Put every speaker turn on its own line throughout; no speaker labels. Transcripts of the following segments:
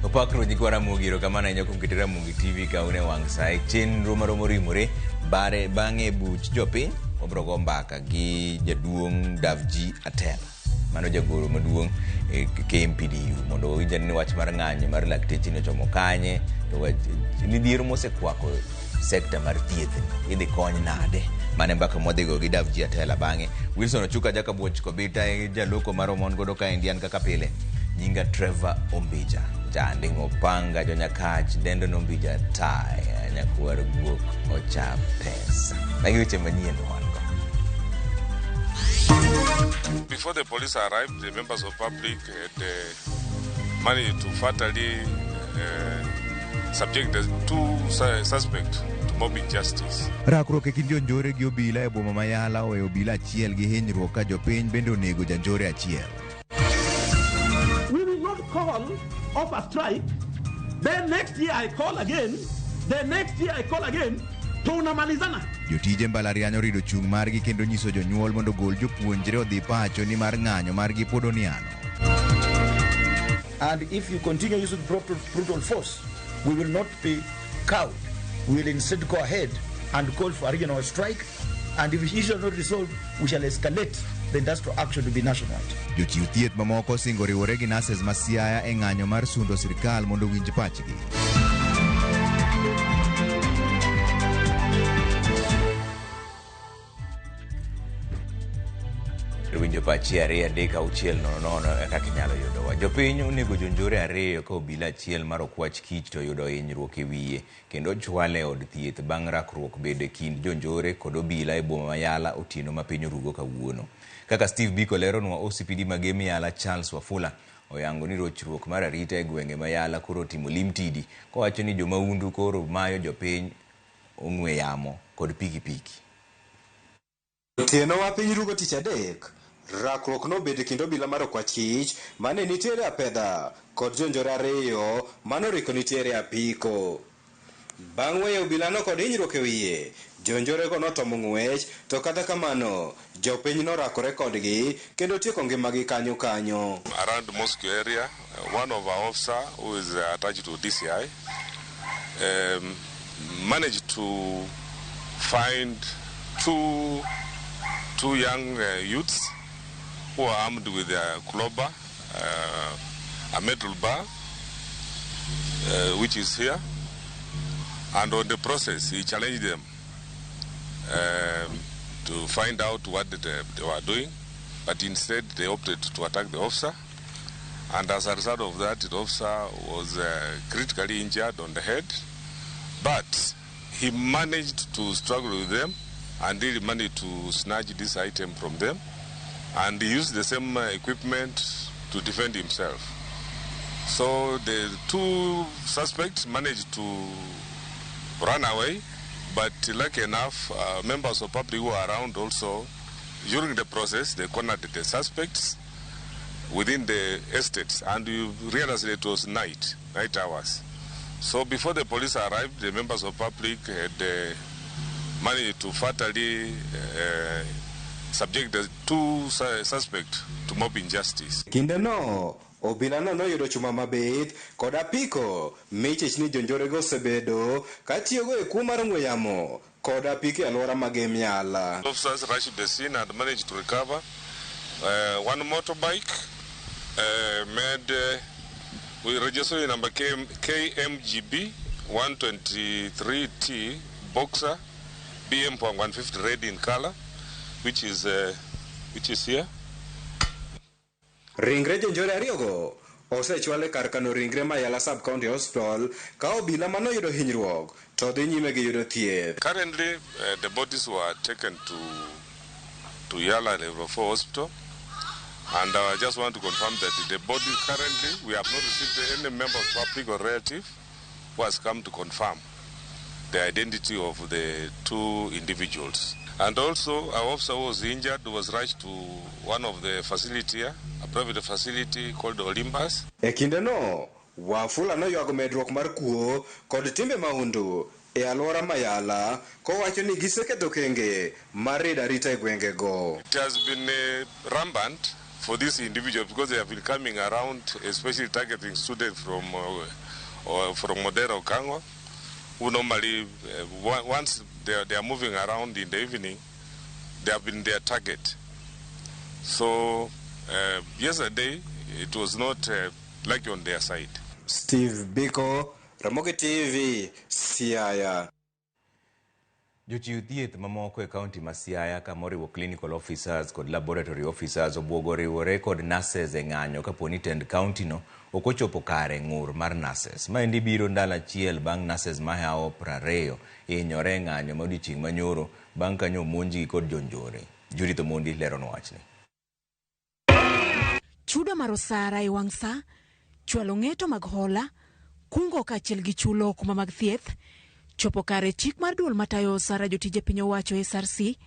Opakru nyikwa Ramogi, erokamano ahinya kuom keto Ramogi TV ka un e wang' sa e chenro maromo rimore bare bang'e buch jopiny wabiro go mbaka gi jaduong' Davji Atela mano jagoro maduong' e KMPDU mondo wawinj ane ni wach mar ng'anyo mar lakteche ni ochomo kanye to midhiero mosekwako sekta mar thieth ni idhi kony nade mano e mbaka mwadhigo gi Davji Atela bang'e Wilson Ochuka Jakabuoch Kobita e jaloko mar Omon godo kaendi an kaka pile nyinga Trevor Ombija Janding Opanga Jonyakach Dendo Nombija Taya Nyakwar Guok Ocha Pesa magi weche manyien wan go
Before the police arrived, the members of public had managed to fatally subject the two suspects to mob injustice.
Rakruok e kind jonjore gi obila e boma ma Yala oweyo obila achiel gi hinyruok ka jopiny bende onego janjore achiel.
We will not call off a strike. Then next year I call again. The next year I call again. Tunamalizana.
Jotije mbalariany orido chung' margi kendo nyiso jonyuol mondo ogol jopuonjre odhi pacho nimar ng'anyo margi pod oniano.
And if you continue using brutal force, we will not be cowed. We will instead go ahead and call for a regional strike. And if the issue is not resolved, we shall escalate the industrial action to be nationwide.
Jochiw thieth mamoko osingo riwore gi nurses ma Siaya e ng'anyo mar sundo sirkal mondo owinj pachgi. Winjo pachi 2 3 6 0 0 e kaka inyalo yudowa. Jopiny onego jonjore ariyo ka obila achiel mar okwach kich to oyudo hinyruok e wiye kendo ochwale e od thieth bang' rakruok bedo e kind jonjore kod obila e boma ma Yala otieno ma piny orugo kawuono. Kaka Steve Biko leronwa, OCPD ma Gem Yala Charles Wafula oyango ni rochruok mar arita e gwenge ma Yala koro otimo lim tidi kowacho ni jomaundu koro mayo jopiny ong'we yamo kod pikipiki.
Otieno wa piny rugo tich adek, rakruok nobedo e kind obila mar okwach kich mane nitiere apedha kod jonjore ariyo manoriko nitiere apiko. Bang' weyo obilano kod hinyruok e wiye, jonjorego notomo ng'wech to kata kamano jopiny norakore kodgi kendo tieko ngimagi kanyo kanyo.
Around Moscow area, one of our officer who is attached to DCI managed to find two young youths who are armed with a clobber, a metal bar, which is here. And on the process, he challenged them to find out what they were doing. But instead, they opted to attack the officer. And as a result of that, the officer was critically injured on the head. But he managed to struggle with them and really managed to snatch this item from them. And he used the same equipment to defend himself. So the two suspects managed to run away, but lucky enough, members of public who were around also, during the process, they cornered the suspects within the estates, and you realized it was night hours. So before the police arrived, the members of public had managed to fatally subject the two suspects to mob injustice.
Kindeno, obilano noyudo chuma mabith kod apiko michich ni jonjorego osebedo katiyogo e kuo mar ong'we yamo kod apiko e alwora mag Yala.
Officers rushed the scene and managed to recover one motorbike made with registration number KMGB 123T Boxer BM 150 red in color, which is here.
Ringre jonjore ariyogo osechwal e kar kano ringre ma Yala Sub County Hospital ka obila manoyudo hinyruok to dhi nyime gi yudo thieth.
Currently, the bodies were taken to Yala Level 4 Hospital, and I just want to confirm that the body currently, we have not received any member of public or relative who has come to confirm the identity of the two individuals. And also, our officer who was injured was rushed to one of the facility here, a private facility called Olympus.
E kindeno, Wafula noywago medruok mar kuo kod timbe mahundu e alwora Mayala kowacho ni giseketo okenge mar rido arita e gwengego.
It has been rampant for these individuals because they have been coming around, especially targeting students from Modera Okango, who normally, once they are moving around in the evening, they have been their target. So yesterday, it was not lucky on their side.
Steve Biko, Ramogi TV, Siaya.
Jochiw thieth mamoko e kaunti ma Siaya kamoriwo clinical officers kod laboratory officers obwogo riwore kod nurses e ng'anyo kapo ni tend kaunti no ok ochopo kare ng'ur mar nurses. Maendi biro ndalo achiel bang' nurses mahawo 20 hinyore e ng'anyo ma odiochieng' manyoro bang' kanyo omonjgi kod jonjore. Judith Omondi leronwa wachni.
Chudo mar osara e wang' sa, chwalo ng'eto mag hola, kungo kaachiel gi chulo okumba mag thieth, chopo kare chik mar duol matayo osara jotije piny owacho SRC,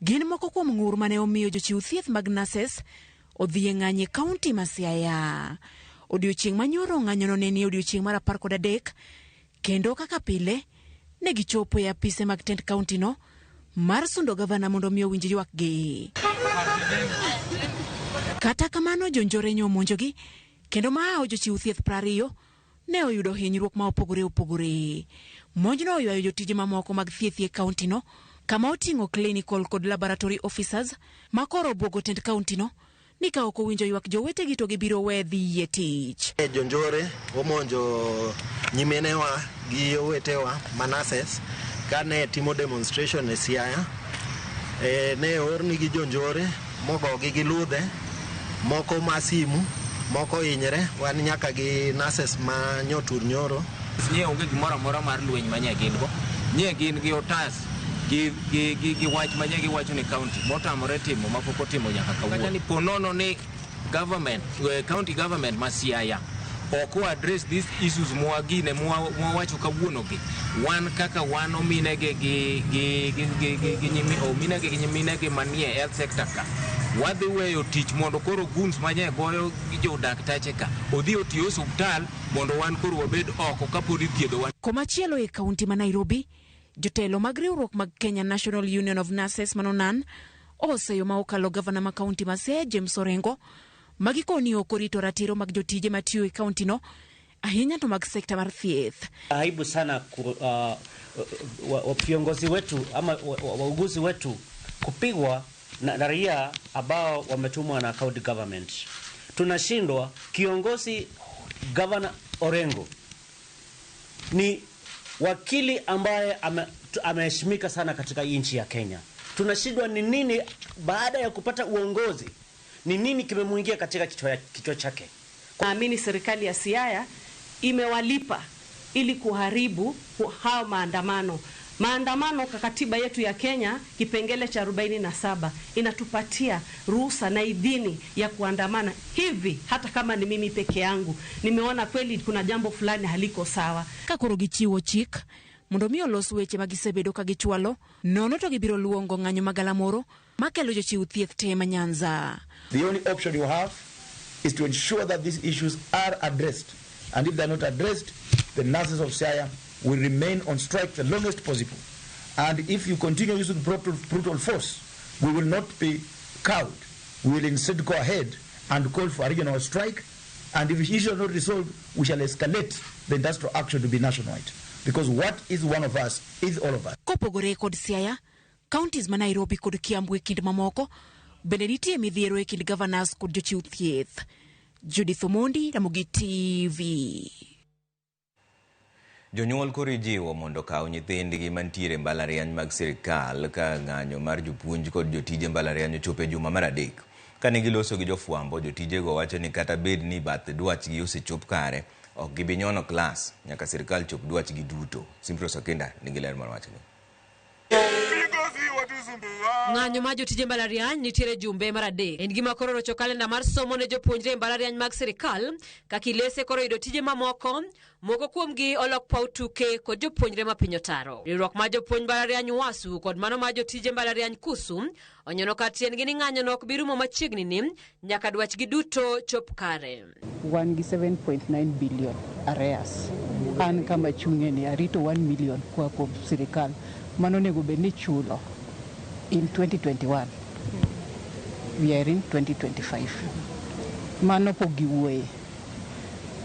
gin moko kuom ng'ur mane omiyo jochiw thieth mag nurses odhi e ng'anyo e kaunti ma Siaya. Odiochieng' manyoro ng'anyono ne ni odiochieng' mar 13 kendo kaka pile ne gichopo e apise mag tend kaunti no mar sundo gavana mondo mi owinj ywakgi. Kata kamano jonjore nyo omonjogi kendo mahawo jochiw thieth 20 ne oyudo hinyruok ma opogore opogore. Monjno oywayo jotije mamoko mag thieth e kaunti no kama oting'o clinical kod laboratory officers ma koro obwogo tend kaunti no ni ka ok owinjo ywak jowetegi to gibiro we dhi e tich.
Jonjore omonjo nyiminewa gi owetewa ma nurses kane timo demonstration e Siaya. Ne oornigi jonjore mogogi gi ludhe, moko ma simu, moko hinyre, wan nyaka gi nurses ma nyotur nyoro.
Nye onge gimoro amora mar lweny ma nye gin go. Nye gin gi otas gi wach ma nye giwacho ni county motamore timo mapok otimo nyaka kawuono. Ni ponono ni government, county government ma Siaya ok o address these issues mwagine mwawacho kawuono gi wan kaka wan ominege gi nyimi ominege gi nyiminege manie health sector ka wadhi weyo tich mondo koro goons manye goyo gi jodaktache ka odhi oti e osuptal mondo wan koro wabed oko kapod ithiedhowa.
Komachielo e kaunti ma Nairobi, jotelo mag riwruok mag Kenya National Union of Nurses manonan oseyo ma okalo gavana ma kaunti ma Siaya James Orengo magikoni ok orito ratiro mag jotije matiyo e kaunti no ahinya to mag sekta mar thieth.
Aibu sana viongozi wetu ama wauguzi wetu kupigwa na raia ambao wametumwa na county government. Tunashindwa kiongozi Governor Orengo ni wakili ambaye ameheshimika sana katika nchi ya Kenya. Tunashindwa ni nini baada ya kupata uongozi, ni nini kimemuingia katika kichwa chake.
Naamini serikali ya Siaya imewalipa ili kuharibu hao maandamano. Maandamano kwa katiba yetu ya Kenya kipengele cha 47 inatupatia ruhusa na idhini ya kuandamana hivi, hata kama ni mimi peke yangu nimeona kweli kuna jambo fulani haliko sawa.
Ka koro gichiwo chik mondo mi olos weche ma gisebedo ka gichwalo nono to gibiro luongo ng'anyo magalamoro makelo jochiw thieth te ma Nyanza.
The only option you have is to ensure that these issues are addressed. And if they are not addressed, the nurses of Siaya will remain on strike the longest possible. And if you continue using brutal force, we will not be cowed. We will instead go ahead and call for a regional strike. And if the issue is not resolved, we shall escalate the industrial action to be nationwide. Because what is one of us is all of us.
Kopogore kod Siaya, counties ma Nairobi kod Kiambu e kind mamoko bende nitie midhiero e kind governors kod jochiw thieth. Judith Omondi, Ramogi TV.
Jonyuol koro ijiwo mondo okaw nyithindgi mantiere mbalariany mag sirikal ka ng'anyo mar jopuonj kod jotije mbalariany ochopo e juma mar adek. Kane giloso gi jofwambo, jotijego wacho ni kata bed ni bath dwachgi osechop kare, ok gibi nyono klas nyaka sirikal chop dwachgi duto. Simprose Okinda nigi ler mar wachni.
Ng'anyo mar jotije mbalariany nitiere jumbe mar 3. En gima koro rocho kalenda mar somo ne jopuonjre e mbalariany mag sirikal ka kilese koro yudo tije mamoko, moko kuomgi olok paw tuke kod jopuonjre ma piny otaro. Riwruok mar jopuonj mbalariany UASU kod mano mar jotije mbalariany KUSU onyono kar tiendgi ni ng'anyono ok bi rumo machiegni ni nyaka dwachgi duto chop kare.
Wan gi 7.9 billion arrears. An kama chung'e ni arito 1 million koa kuom sirikal mano onego bed ni chulo in 2021. We are in 2025. Mano pok giwuoye.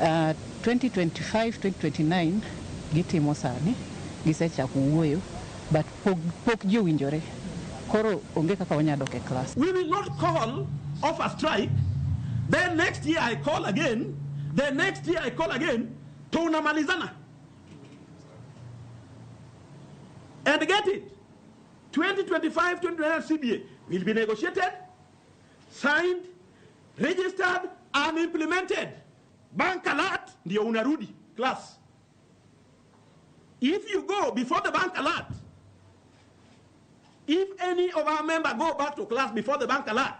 2025, 2029 gitimo sani, gisechako wuoyo, but pok ji owinjore. Koro onge kaka wanyalo dok e klas.
We will not call off a strike. Then next year I call again. The next year I call again. Tunamalizana. And get it. 2025, 2029 CBA will be negotiated, signed, registered, and implemented. Bank alert, ndio unarudi class. If you go before the bank alert, if any of our members go back to class before the bank alert,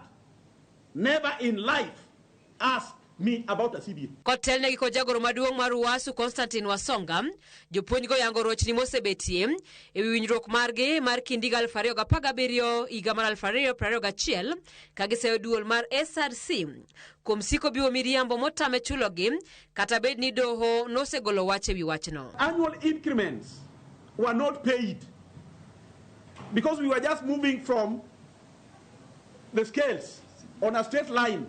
never in life ask me about a CBA.
Kotelnegi kod jagoro maduong' mar UASU Constantine Wasonga, jopuonjgo yango rochni mosebetie e wi winjruok margi mar kind higa 2017 higa mar 2021 ka giseyo duol mar SRC kuom siko biwo miriambo motame chulogi kata bed ni doho nosegolo wach e wi wachno.
Annual increments were not paid because we were just moving from the scales on a straight line.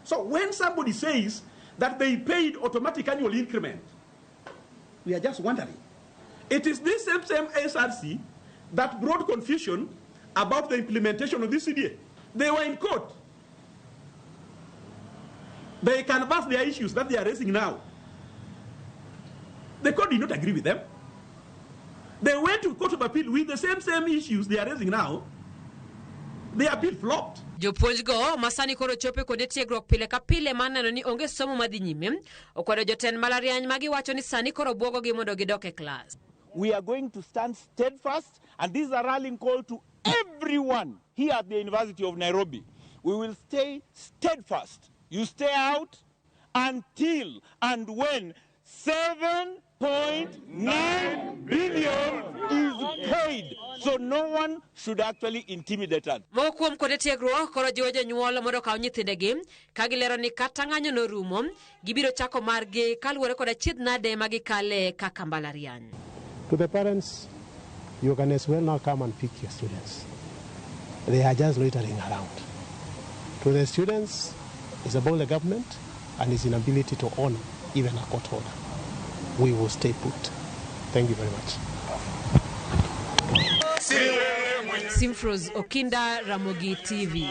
So when somebody says that they paid automatic annual increment, we are just wondering. It is this same SRC that brought confusion about the implementation of this CBA. They were in court. They canvassed their issues that they are raising now. The court did not agree with them. They went to Court of Appeal with the same issues they are raising now. The appeal flopped.
Jopuonjgo masani koro chopo kuonde tiegruok pile ka pile mar neno ni onge somo madhi nyime okwedo jotend mbalariany ma giwacho ni sani koro bwogogi mondo gidok e klas.
We are going to stand steadfast, and this is a rallying call to everyone here at the University of Nairobi. We will stay steadfast. You stay out until and when 7.9 billion is paid. So no one should actually intimidate us.
Moko kuom kuonde tiegruok koro jiwo jonyuol mondo okaw nyithindegi ka gilero ni kata ng'anyo norumo gibiro chako margi kaluwore kod achiedh nade ma gikale kaka mbalariany.
To the parents, you can as well now come and pick your students. They are just loitering around. To the students, it's about the government and its inability to honor even a court order. We will stay put. Thank you very much.
Simfros Okinda, Ramogi TV.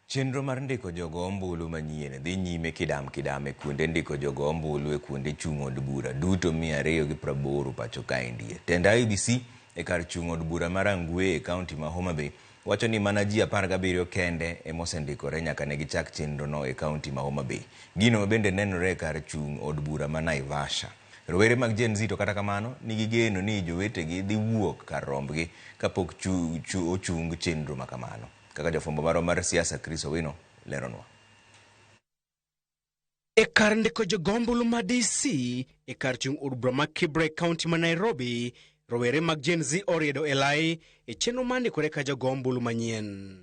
Chenro mar ndiko jogo ombulu manyien dhi nyime kidam kidam e kuonde ndiko jogo ombulu e kuonde chung' od bura duto 280 pacho kaendi. Tend IEBC e kar chung' od bura mar Rangwe e kaunti ma Homa Bay wacho ni mana ji 17 kende emosendikore nyaka ne gichak chenrono e kaunti ma Homa Bay. Gino bende nenore e kar chung' od bura ma Naivasha. Rowere mag Gen Z to kata kamano nigi geno ni jowetegi dhi wuok kar rombgi kapok ochung chenro ma kamano. Kaka jafwambo marwa mar siasa Chris Owino leronwa.
E kar ndiko jogo ombulu ma DC e kar chung' od bura ma Kibra e kaunti ma Nairobi, rowere mag Gen Z oriedo e lai e chenro mar ndikore ka jogo ombulu manyien.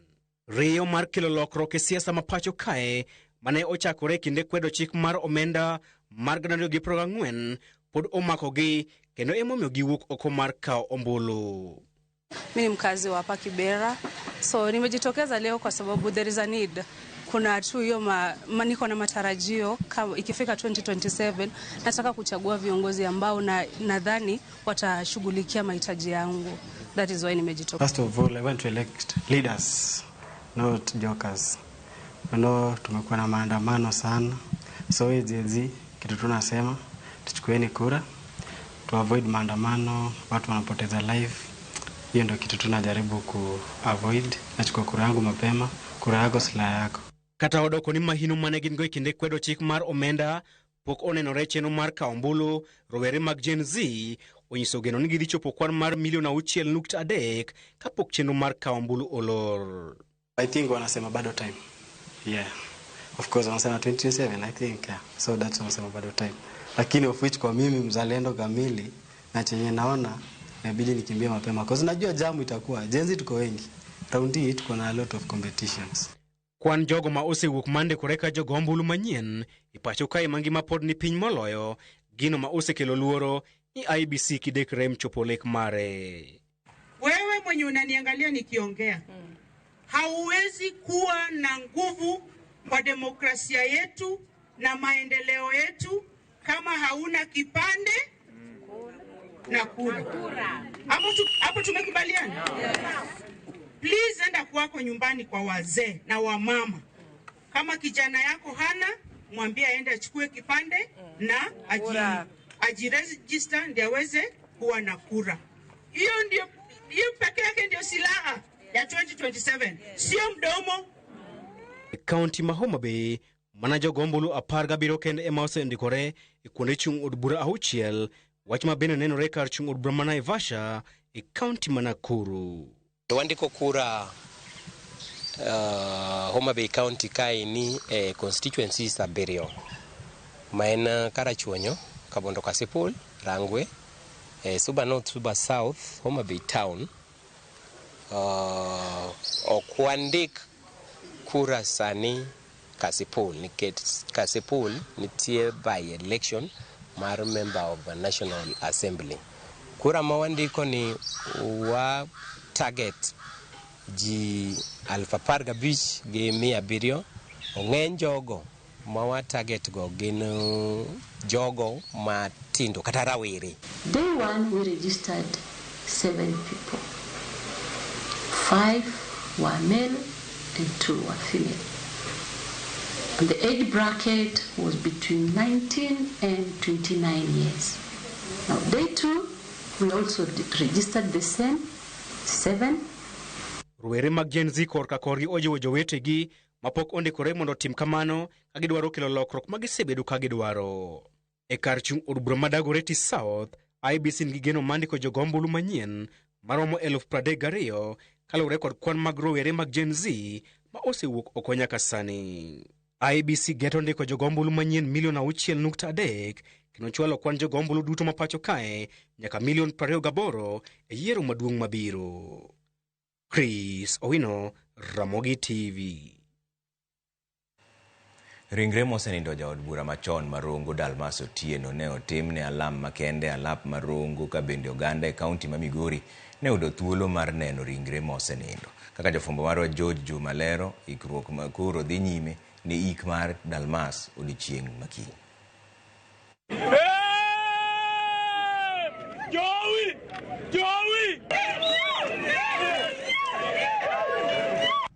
Riyo mar kelo lokruok e siasa ma pacho kae mane ochakore e kinde kwedo chik mar omenda mar 2024 pod omakogi kendo emomiyo giwuok oko mar kawo ombulu.
Mimi ni mkazi wa hapa Kibera, so nimejitokeza leo kwa sababu there is a need. Kuna tu hiyo niko na matarajio kama ikifika 2027 nataka kuchagua viongozi ambao nadhani watashughulikia mahitaji yangu. That is why nimejitokeza.
First of all, I want to elect leaders, not jokers. No, tumekuwa na maandamano sana. So Gen Z, kitu tunasema tuchukueni kura, to avoid maandamano, watu wanapoteza life. Hiyo ndio kitu tunajaribu ku avoid. Nachukua kura yangu mapema, kura yako silaha yako.
Kata odoko ni mahino mane gin go e kinde kwedo chik mar omenda pok onenore chenro mar kawo ombulu, rowere mag Gen Z onyiso geno ni gidhi chopo kwan mar milion 6.3 kapok chenro mar kawo ombulu olor.
I think wanasema bado time. Yeah. Of course wanasema 2027 I think. Yeah. So that's wanasema bado time. Lakini of which kwa mimi mzalendo kamili na chenye naona inabidi nikimbie mapema. Cause najua jamu itakuwa. Gen Z tuko wengi. Round hii tuko na a lot of competitions.
Kwan jogo ma osewuok mandikore ka jogo ombulu manyien e pacho kae mangima pod ni piny moloyo gino ma osekelo luoro ni IEBC kidek rem chopo lek mare.
Wewe mwenye unaniangalia nikiongea, hauwezi kuwa na nguvu kwa demokrasia yetu na maendeleo yetu kama hauna kipande na kura. Hapo tumekubaliana? Please enda kwako nyumbani kwa wazee na wamama. Kama kijana yako hana, mwambie aende achukue kipande na ajiregister ndio aweze kuwa na kura. Hiyo ndio, hiyo peke yake ndio silaha ya 2027. Sio mdomo.
Kaunti ma Homa Bay, mana jogo ombulu 17 kende ema osendikore e kuonde chung' od bura 6, wach ma bende nenore kar chung' od bura ma Naivasha e kaunti ma Nakuru.
Wandiko kura Homa Bay County kaeni e constituencies 7 ma en Karachuonyo, Kabondo Kasipul, Rangwe, Suba North, Suba South, Homa Bay Town. Ok wandik kura sani Kasipul nikech Kasipul nitie by election mar member of National Assembly. Kura ma wandiko ni wa target ji 15,700. Ong'eny jogo ma wa target go gin jogo matindo kata rawere.
Day one we registered 7 people. 5 were male and 2 were female. And the age bracket was between 19 and 29 years. Now day 2 we also registered the same 7.
Rowere mag Gen Z korka korgi ojiwo jowetegi mapok ondikore mondo otim kamano ka gidwaro kelo lokruok ma gisebedo ka gidwaro. E kar chung' od bura ma Dagoretti South, IEBC nigi geno mar ndiko jogo ombulu manyien maromo 32,000 kaluwore kod kwan mag rowere mag Gen Z ma osewuok oko nyaka sani. IEBC geto ndiko jogo ombulu manyien milion 6.3 kendo chwalo kwan jogo ombulu duto ma pacho kae nyaka milion 28 e yiero maduong' mabiro. Chris Owino, Ramogi TV.
Ringre mosenindo jaod bura machon Marongo Dalmas Otieno ne otimne alam makende alap Marongo ka bende oganda e kaunti ma Migori ne oyudo thuolo mar neno ringre mosenindo. Kaka jafwambo marwa George Juma lero, ikruok ma koro dhi nyime ne ik mar Dalmas odiechieng' makiny.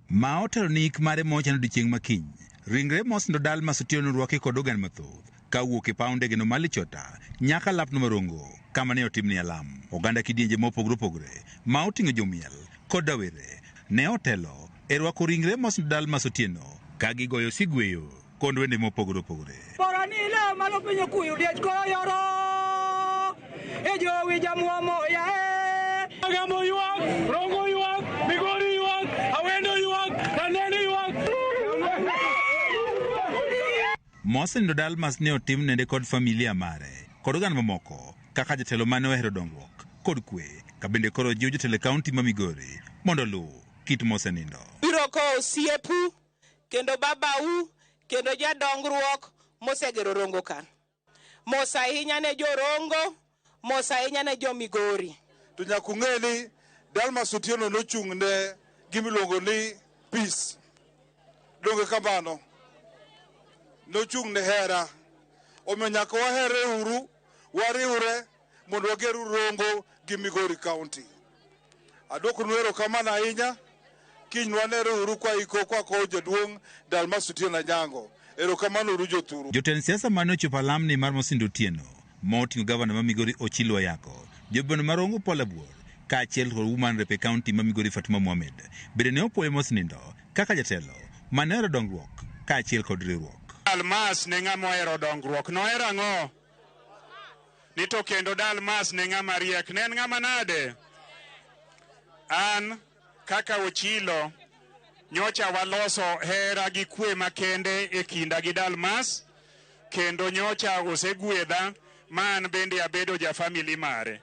Ma otelo ni ik mare mochano odiechieng' makiny. Ringre mosenindo Dalmas Otieno orwaki kod oganda mathoth kawuok e paw ndege no mar Lichota nyaka lapno Marongo kama ne otimne alam. Oganda kidienje mopogore opogore ma oting'o jomiel kod rawere ne otelo e rwako ringre mosenindo Dalmas Otieno ka gigoyo sigweyo kod wende mopogore opogore. Mosenindo Dalmas ne otim nende kod familia mare kod oganda mamoko kaka jatelo mane ohero dongruok kod kwe ka bende koro jiwo jotelo e kaunti ma Migori mondo oluw kit mosenindo.
Biro kowo osiepu kendo babau kendo jadongruok mosegero Rongo ka. Mos ahinya ne jo Rongo, mos ahinya ne jo Migori.
To nyaka ung'e ni Dalmas Otieno nochung' ne gimiluongo ni peace. Donge kamano? Nochung' ne hera. Omiyo nyaka wahere uru, wariwre mondo wager Rongo gi Migori County. Aduokonu erokamano ahinya. Kiny wanere uru kwa iko kwa kowo jaduong' Dalmas Otieno Anyango. Erokamano uru jothuru.
Jotend siasa mane ochopo alamni mar Mosenindo Otieno moting'o gavana ma Migori Ochilo Ayako, jobende ma Rongo Paul Abuor kaachiel kod woman rep e kaunti ma Migori Fatuma Mohamed bende ne opuoyo mosenindo kaka jatelo mane ohero dongruok kaachiel kod riwruok.
Dalmas ne ng'ama ohero dongruok. Nohero ang'o?
Ni to kendo Dalmas ne ng'ama riek. Ne en ng'ama nade? An kaka Ochilo nyocha waloso hera gi kwe makende e kinda gi Dalmas, kendo nyocha osegwedha ma an bende abedo ja family mare.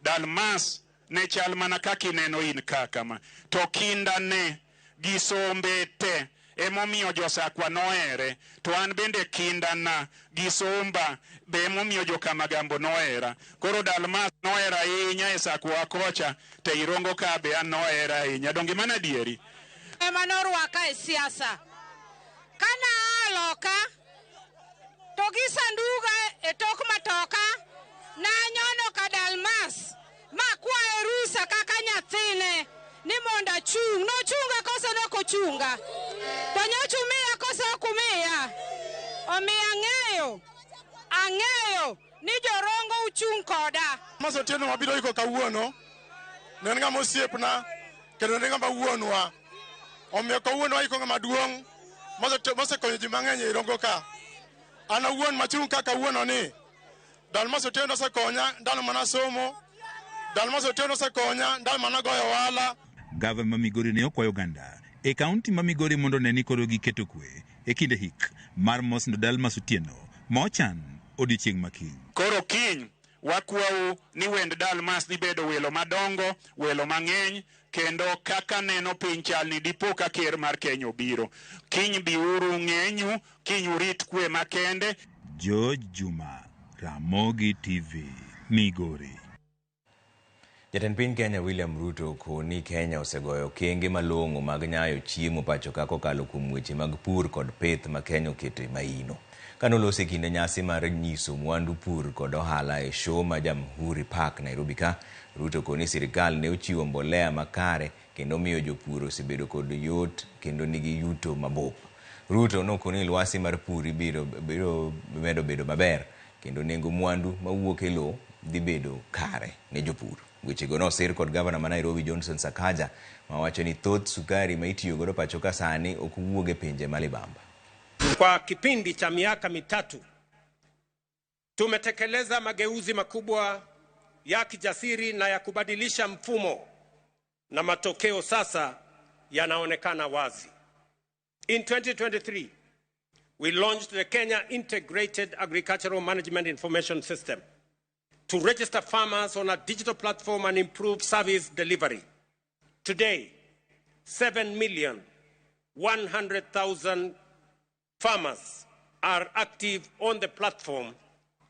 Dalmas ne chal mana kaka ineno in ka kama, to kinda ne gi sombe te emomiyo josakwa nohere, to an bende kindana gi somba be emomiyo jokamagambo nohera. Koro Dalmas nohera ahinya e sakwa kocha, to e Rongo ka be an nohera ahinya. Donge mano adieri?
Ema norwaka e siasa. Kana aa loka, to gi sanduga e tok matoka, nanyono ka Dalmas, makwaye rusa kaka nyathine, ni mondo achung'. Nochunga koso nokochunga? To nyocha umiya koso ok umiya? Omiyo ang'eyo ni jorongo uchung' koda.
Dalmas Otieno mabiro iko kawuono, ne en ng'ama osiepna, kendo ne en ng'ama wuonwa. Omiyo kawuono waiko ng'ama duong' mosekonyo ji mang'eny e Rongo ka. An awuon machung' ka kawuono ni, Dalmas Otieno osekonya ndalo mana somo, Dalmas Otieno osekonya ndalo mana goyo ohala.
Gavana ma Migori ne okwayo oganda e kaunti ma Migori mondo one ni koro giketo kwe e kinde hik mar Mosindo Dalmas Otieno ma ochan odiochieng' ma kiny.
Koro kiny wakwau ni wend Dalmas dhi bedo welo madongo, welo mang'eny, kendo kaka neno piny chal ni dipo ka ker mar Kenya obiro. Kiny biuru ng'enyu, kiny urit kwe makende.
George Juma, Ramogi TV, Migori.
Jatend piny Kenya William Ruto okoni Kenya osegoyo okenge malong'o mag nyayo chiemo pacho ka kokalo kuom weche mag pur kod pith ma Kenya oketo e maino. Kanolose kinde nyasi mar nyiso mwandu pur kod ohala e show ma Jamhuri Park, Nairobi ka, Ruto okoni sirikal ne ochiwo mbolea makare kendo miyo jopur osebedo kod yot kendo nigi yuto mabup. Ruto nokoni lwasi mar pur biro medo bedo maber kendo nengo mwandu mawuok e lowo dhi bedo kare ne jopur. Wechego nosir kod gavana ma Nairobi Johnson Sakaja mawacho ni thoth sukari ma itiyo godo pacho ka sani ok wuog e pinje ma libamba.
Kwa kipindi cha miaka mitatu tumetekeleza mageuzi makubwa ya kijasiri na ya kubadilisha mfumo, na matokeo sasa yanaonekana wazi. In 2023, we launched the Kenya Integrated Agricultural Management Information System to register farmers on a digital platform and improve service delivery. Today, 7,100,000 farmers are active on the platform,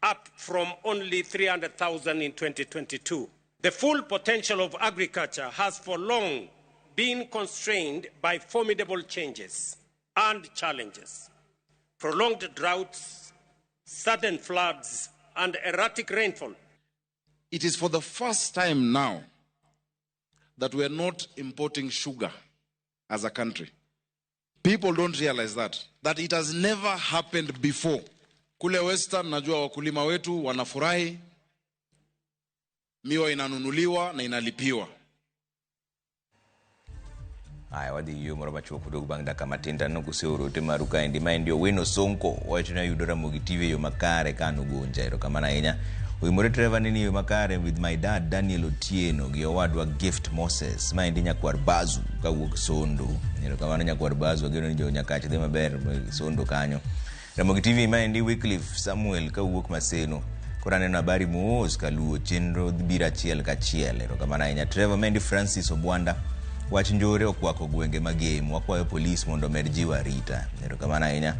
up from only 300,000 in 2022. The full potential of agriculture has for long been constrained by formidable changes and challenges. Prolonged droughts, sudden floods, and erratic rainfall.
It is for the first time now that we are not importing sugar as a country. People don't realize that it has never happened before. Kule Western, najua wakulima wetu wanafurahi, miwa inanunuliwa na inalipiwa.
Aya, wadhi yo moro machuok kudog bang' dakika matin to aneno koseoro ote maru kaendi. Maendi Owino Sonko wacho ni ayudo Ramogi TV e yo makare ka an Ugunja. Erokamano ahinya. Oimore Trevor ni yo makare with my dad Daniel Otieno gi owadwa Gift Moses. Maendi nyakwar Bazu kawuok Sondo. Erokamano nyakwar Bazu, ageno ni jo Nyakach dhi maber Sondo kanyo. Ramogi TV maendi Wycliffe Samuel kawuok Maseno. Koro aneno habari mos kaluwo chenro biro achiel kachiel. Erokamano ahinya. Trevor maendi Francis Obwanda wach njore okwako gwenge magem. Wakwayo polis mondo omed jiwo arita. Erokamano ahinya.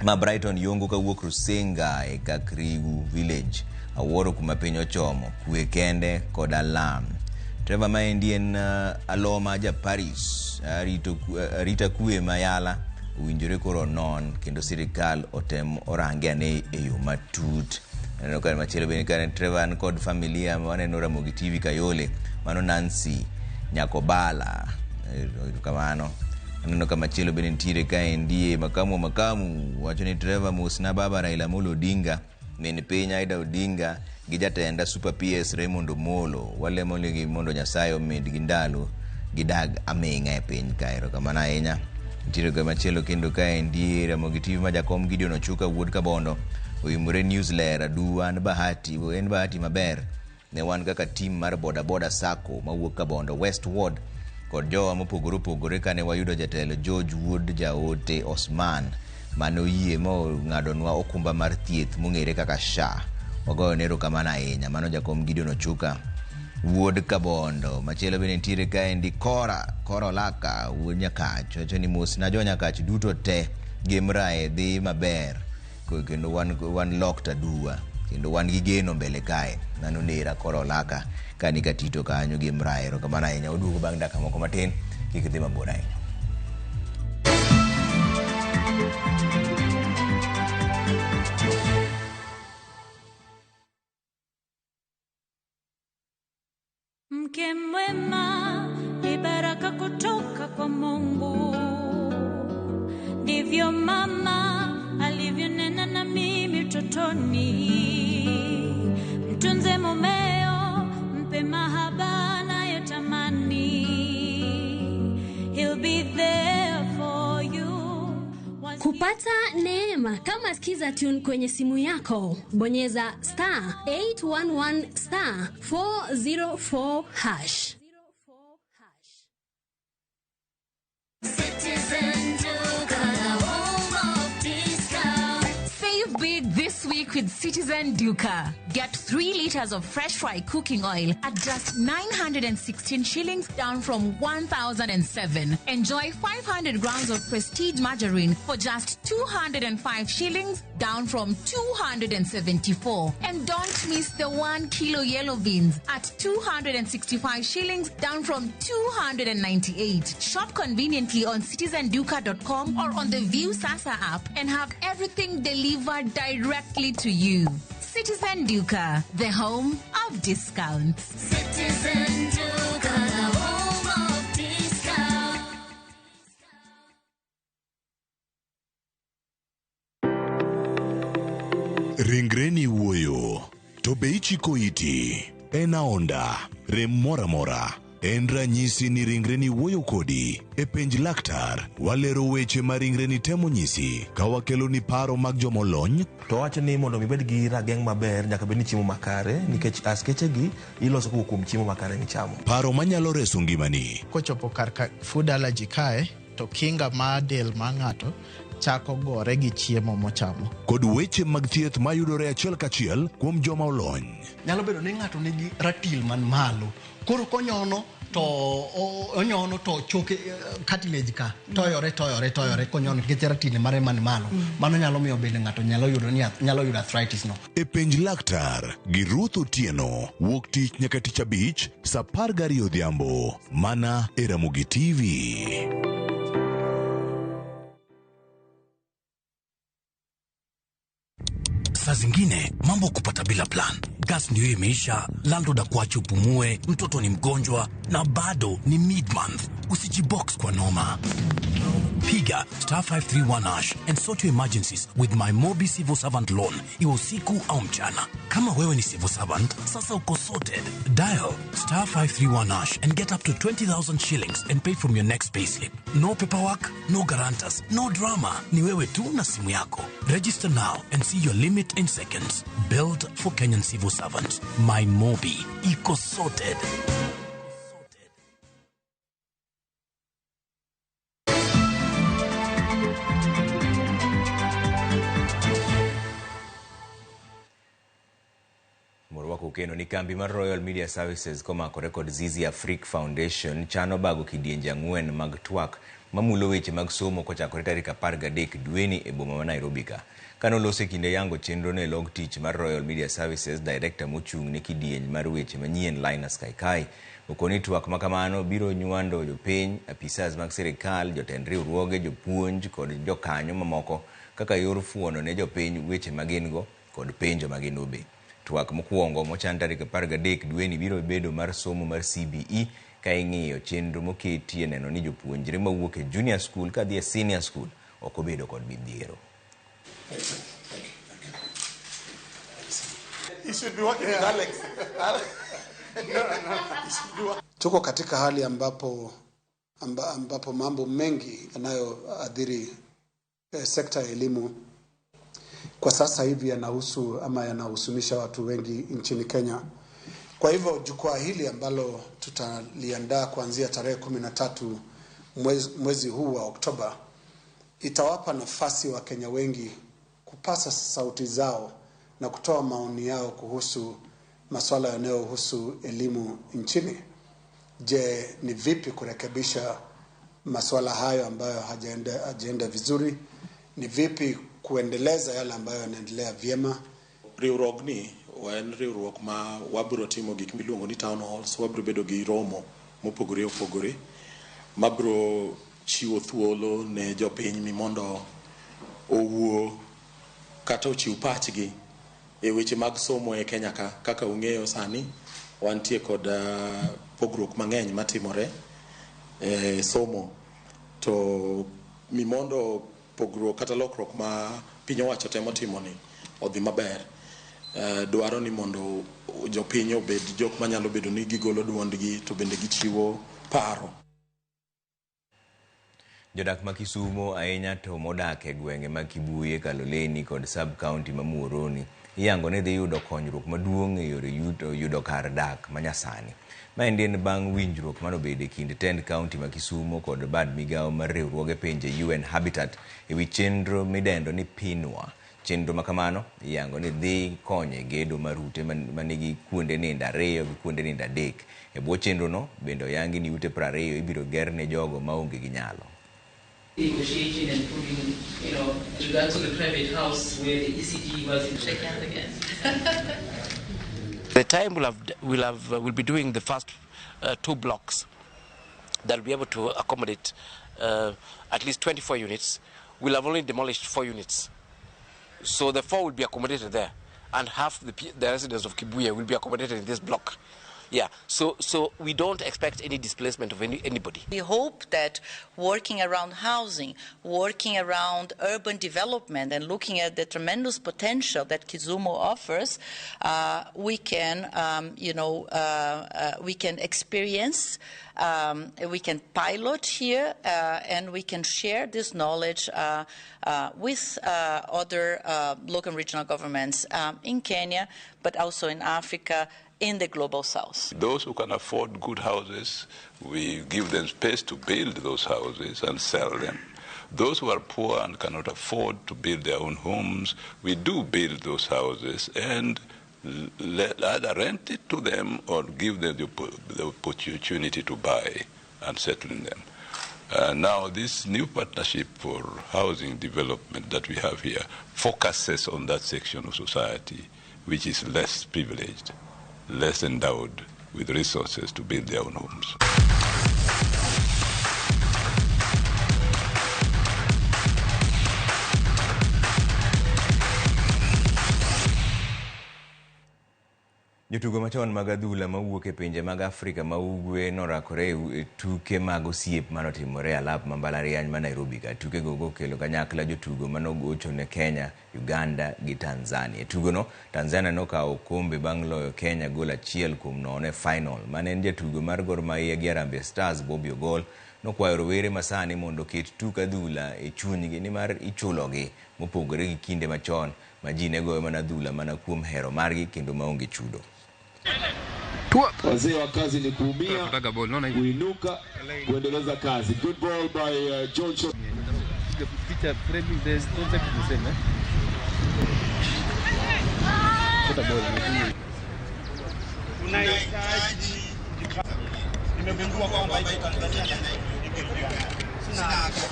Ma Brighton Yongo kawuok Rusinga e Kakrigu village. Awuoro kuma piny ochomo. Kwe kende kod alam. Trevor maendi en Aloma ja Paris. Arita kwe mayala owinjore koro non kendo sirikal otem orange ane e yo matut. Aneno ka machielo bende ka Trevor an kod familia waneno Ramogi TV Kayole. Mano Nancy Nyakobala. Erokamano. Aneno ka machielo bende nitiere kaendi makamu wacho ni Trevor mosna baba Raila Amolo Odinga, min piny Aida Odinga gi jatenda Super PS Raymond Omolo. Walemo negi mondo Nyasaye omedgi ndalo gidag aming'a e piny ka. Erokamano ahinya. Nitiere ka machielo kendo kaendi Ramogi TV ma jakom Gideon Ochuka wuod Kabondo Oimore news ler aduwa an bahati en bahati maber ne wan kaka team mar boda boda sacco mawuok Kabondo West Ward kod jowa mopogore opogore kane wayudo jatelo George Wuod Jaote Osman mane oyie mong'adonwa okumba mar thieth mong'ere kaka SHA. Wagoyo ne erokamano ahinya. Mano jakom Gideon Ochuka wuod Kabondo. Machielo bende nitiere kaendi Kora, Kora Olaka wuod Nyakach. Wacho ni mosna jo Nyakach duto te Gemrae dhi maber kendo wan locked aduwa kendo wan gi geno mbele kae. Mano nera Kora Olaka kani katito kanyo Gemrae. Erokamano ahinya. Oduogo bang' dakika moko matin kik idhi mabor ahinya.
Mke mwema ni baraka kutoka kwa Mungu, ndivyo mama alivyonena na mimi utotoni. Mtunze mumeo, mpe mahaba anayotamani, he'll be there for you.
Kupata neema kama Skiza Tune kwenye simu yako, bonyeza star 811 star 404 hash.
Citizen Duka, the home of discount.
Save big this week with Citizen Duka. Get 3 liters of fresh fry cooking oil at just 916 shillings, down from 1,007. Enjoy 500 grams of Prestige margarine for just 205 shillings, down from 274. And don't miss the 1 kilo yellow beans at 265 shillings, down from 298. Shop conveniently on citizenduka.com or on the View Sasa app and have everything delivered directly to you. Citizen Duka, the home of discounts.
Citizen Duka, the home of discounts.
Ringreni wuoyo, to be ichiko iti? En aonda, rem moro amora. En ranyisi ni ringreni wuoyo kodi. E penj laktar, walero weche ma ringreni temo nyisi ka wakeloni paro mag jomolony.
To wacho ni mondo mi ibed gi rageng' maber nyaka bed ni chiemo makare nikech askeche gi iloso kowuok kuom chiemo makare michamo.
Paro manyalo reso ngimani.
Kochopo kar ka food allergy kae, to kinga mar del mar ng'ato chako gore gi chiemo mochamo.
Kod weche mag thieth mayudore achiel kachiel kuom joma olony.
Nyalo bedo ni ng'ato nigi ratil man malo, koro konyono to onyono to choke cartilage ka toyore toyore toyore konyono nikech ratil mare man malo. Mano nyalo miyo bende ng'ato nyalo yudo ni nyalo yudo arthritis no.
E penj laktar gi Ruth Otieno wuok tich nyaka tich abich saa 12 odhiambo mana e Ramogi TV.
Saa zingine mambo kupata bila plan. Gas ndio imeisha, landlord akuache upumue, mtoto ni mgonjwa na bado ni mid-month. Usijibox kwa noma. Piga star 531 hash and sort your emergencies with my Mobi Civil Servant Loan. Iwe usiku au mchana. Kama wewe ni civil servant, sasa uko sorted. Dial star 531 hash and get up to 20,000 shillings and pay from your next payslip. No paperwork, no guarantors, no drama. Ni wewe tu na simu yako. Register now and see your limit in seconds. Built for Kenyan civil servants. My Mobi. Iko sorted.
Kendo ni kambi mar Royal Media Services komakore kod Zizi Afrique Foundation chano bago kidienje 4 mag twak mamulo weche mag somo kochakore tarik 13 dweni e boma ma Nairobi ka. Kanolose kinde yango chenro ne log tich mar Royal Media Services, director mochung' ne kidieny mar weche manyien Linus Kaikai okoni twak makamano biro nywando jopiny, apisas mag sirikal, jotend riwruoge, jopuonj kod jokanyo mamoko kaka yor fuono ne jopiny weche magin go kod penjo magin be. Twak mokwongo mochan tarik 13 dweni biro bedo mar somo mar CBE ka ing'iyo chenro moketi e neno ni jopuonjre mawuok e junior school kadhi e senior school ok obedo kod midhiero.
Tuko katika hali ambapo ambapo mambo mengi yanayoathiri sekta ya elimu kwa sasa hivi yanahusu ama yanahusunisha watu wengi nchini Kenya. Kwa hivyo jukwaa hili ambalo tutaliandaa kuanzia tarehe 13 mwezi huu wa Oktoba itawapa nafasi Wakenya wengi kupasa sauti zao na kutoa maoni yao kuhusu masuala yanayohusu elimu nchini. Je, ni vipi kurekebisha masuala hayo ambayo hajaenda vizuri? Ni vipi kuendeleza yale ambayo yanaendelea vyema?
Riwruogni en riwruok ma wabiro timo gik miluongo ni town halls, wabiro bedo gi romo mopogore opogore mabiro chiwo thuolo ne jopiny mi mondo owuo kata ochiw pachgi e weche mag somo e Kenya ka. Kaka ung'eyo sani wantie kod pogruok mang'eny matimore e somo, to mi mondo pogruok kata lokruok ma piny owacho temo timo ni odhi maber, dwaro ni mondo jopiny obed jok manyalo bedo ni gigolo duondgi to bende gichiwo paro.
Jodak ma Kisumo ahinya to modak e gwenge mag Kibuye, Kaloleni kod sub county ma Muhoroni iyango ni dhi yudo konyruok maduong' e yore yudo kar dak manyasani. Maendi en bang' winjruok manobedo e kind tend county ma Kisumo kod bad migawo mar riwruoge pinje UN Habitat e wi chenro midendo ni Pinwa. Chenro makamano iyango ni dhi konyo e gedo mar ute manigi kuonde nindo 2 gi kuonde nindo 3. E bwo chenrono bende oyangi ni ute 20 ibiro ger ne jogo maonge gi nyalo.
Negotiating and proving, you know, in regards to the private house where the ECD was in.
Shake hands again.
The time we'll be doing the first 2 blocks that will be able to accommodate at least 24 units. We'll have only demolished 4 units, so the 4 will be accommodated there, and half the residents of Kibuye will be accommodated in this block. Yeah, so we don't expect any displacement of anybody.
We hope that working around housing, working around urban development, and looking at the tremendous potential that Kisumu offers, we can, we can experience, we can pilot here, and we can share this knowledge with other local and regional governments in Kenya, but also in Africa, in the global south.
Those who can afford good houses, we give them space to build those houses and sell them. Those who are poor and cannot afford to build their own homes, we do build those houses and either rent it to them or give them the opportunity to buy and settle in them. Now, this new partnership for housing development that we have here focuses on that section of society which is less privileged, less endowed with resources to build their own homes.
Jotugo machon mag adhula mawuok e pinje mag Afrika ma ugwe norakore e tuke mag osiep manotimore e alap ma mbalariany ma Nairobi ka. Tukego gokelo kanyakla jotugo manogocho ne Kenya, Uganda gi Tanzania. E tugono, Tanzania nokawo okombe bang' loyo Kenya gol 1-0 e final. Mane en jatugo mar Gor Mahia gi Harambee Stars Bobby Ogol nokwayo rowere masani mondo oket tuk adhula e chunygi nimar ichulogi mopogore gi kinde machon ma ji ne goyo mana adhula mana kuom hero margi kendo maonge chudo.
Wazee wa kazi ni kuumia, kuinuka, kuendeleza kazi. Good ball by Johnson.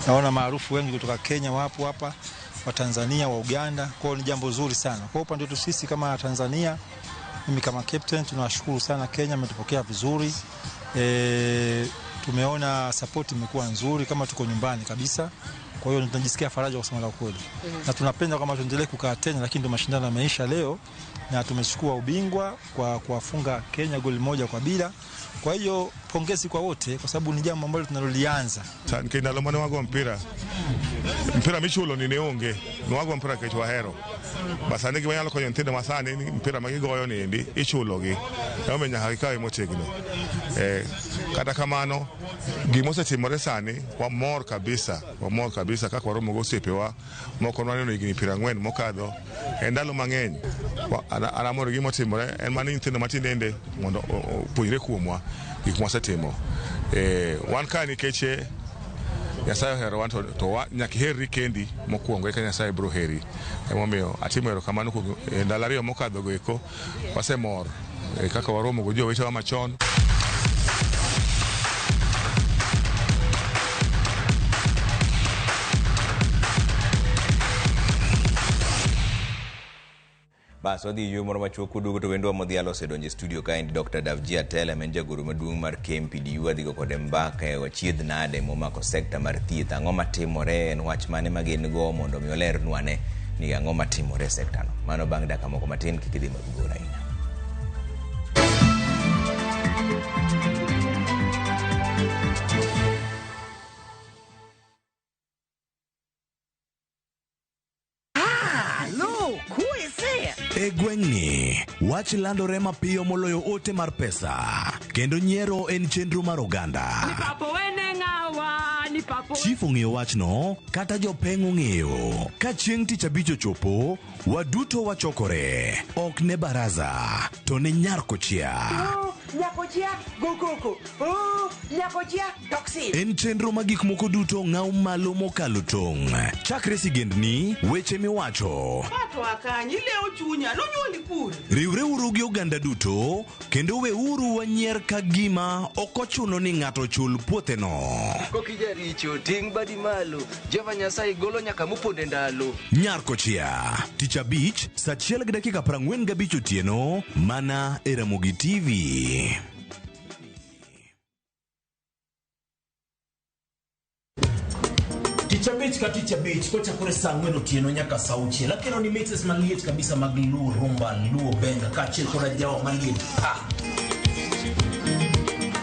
Naona maarufu wengi kutoka Kenya wapo hapa, wa Tanzania, wa Uganda. Kwa ni jambo zuri sana. Kwa upande wetu sisi kama Tanzania, mimi kama captain tunawashukuru sana Kenya, ametupokea vizuri. Tumeona support imekuwa nzuri kama tuko nyumbani kabisa. Kwa hiyo tunajisikia faraja kwa kusema la kweli. Na tunapenda kama tuendelee kukaa tena, lakini ndio mashindano yameisha leo na tumechukua ubingwa kwa kuwafunga Kenya goli 1-0. Kwa hiyo pongezi kwa wote kwa sababu ni jambo ambalo tunalolianza.
Kendo lomane wago mpira. Mpira michulo ni neonge, nwago mpira kech wahero. Basani gima nyalo konyo nyithindo masani ni mpira ma gigoyo ni endi ichulo gi. Emomiyo nyaka gikawe motegno. Kata kamano, gimosetimore sani, wamor kabisa, wamor kabisa kaka waromo gi osiepewa moko nwaneno higni 40 mokadho e ndalo mang'eny. An amor gi gimotimore en mana ni nyithindo matindende mondo opuonjre kuomwa gik mwasetimo. Wan ka nikech Nyasaye oherowa to nyaka iherri kendi mokwongo eka Nyasaye biro heri. Emomiyo atimo erokamano kuom ndalo 2 mokadho go eko wasemor kaka waromo gi jowetewa machon.
Bas wadhi yweyo moro machuok kuduogo to wendwa modhialo osedonjo e studio kaendi Dr. Davji Atela ma en jagoro maduong' mar KMPDU adhigo kode mbaka e wachiedh nade momako sekta mar thieth. Ang'o matimore, en wach mane ma gin go mondo mi olernwa ane ni ang'o matimore e sekta no. Mano bang' dakika moko matin kik idhi mabor ahinya.
E gweng'ni, wach landore mapiyo moloyo ote mar pesa, kendo nyiero en chenro mar oganda. Chief ong'eyo wachno, kata jopeng' ong'eyo. Ka chieng' tich abich ochopo, waduto wachokore. Ok ne baraza, to ne nyar kochia. En chenro ma gik moko duto ng'aw malo mokalo tong'. Chakre sigendni, weche miwacho. Riwreuru gi oganda duto, kendo weuru wanyier ka gima ok ochuno ni ng'ato chul puotheno.
Kokijaricho, ting' badi malo, Jehova Nyasaye golo nyaka moponde ndalo.
Nyar kochia, tich abich, saa 1:45 otieno, mana e Ramogi TV.
Tich abich ka tich abich kochakore saa 4 otieno nyaka saa 6 akelo ni mixes maliet kabisa mag Luo rumba, Luo benga kaachiel koda jawa maliet pa.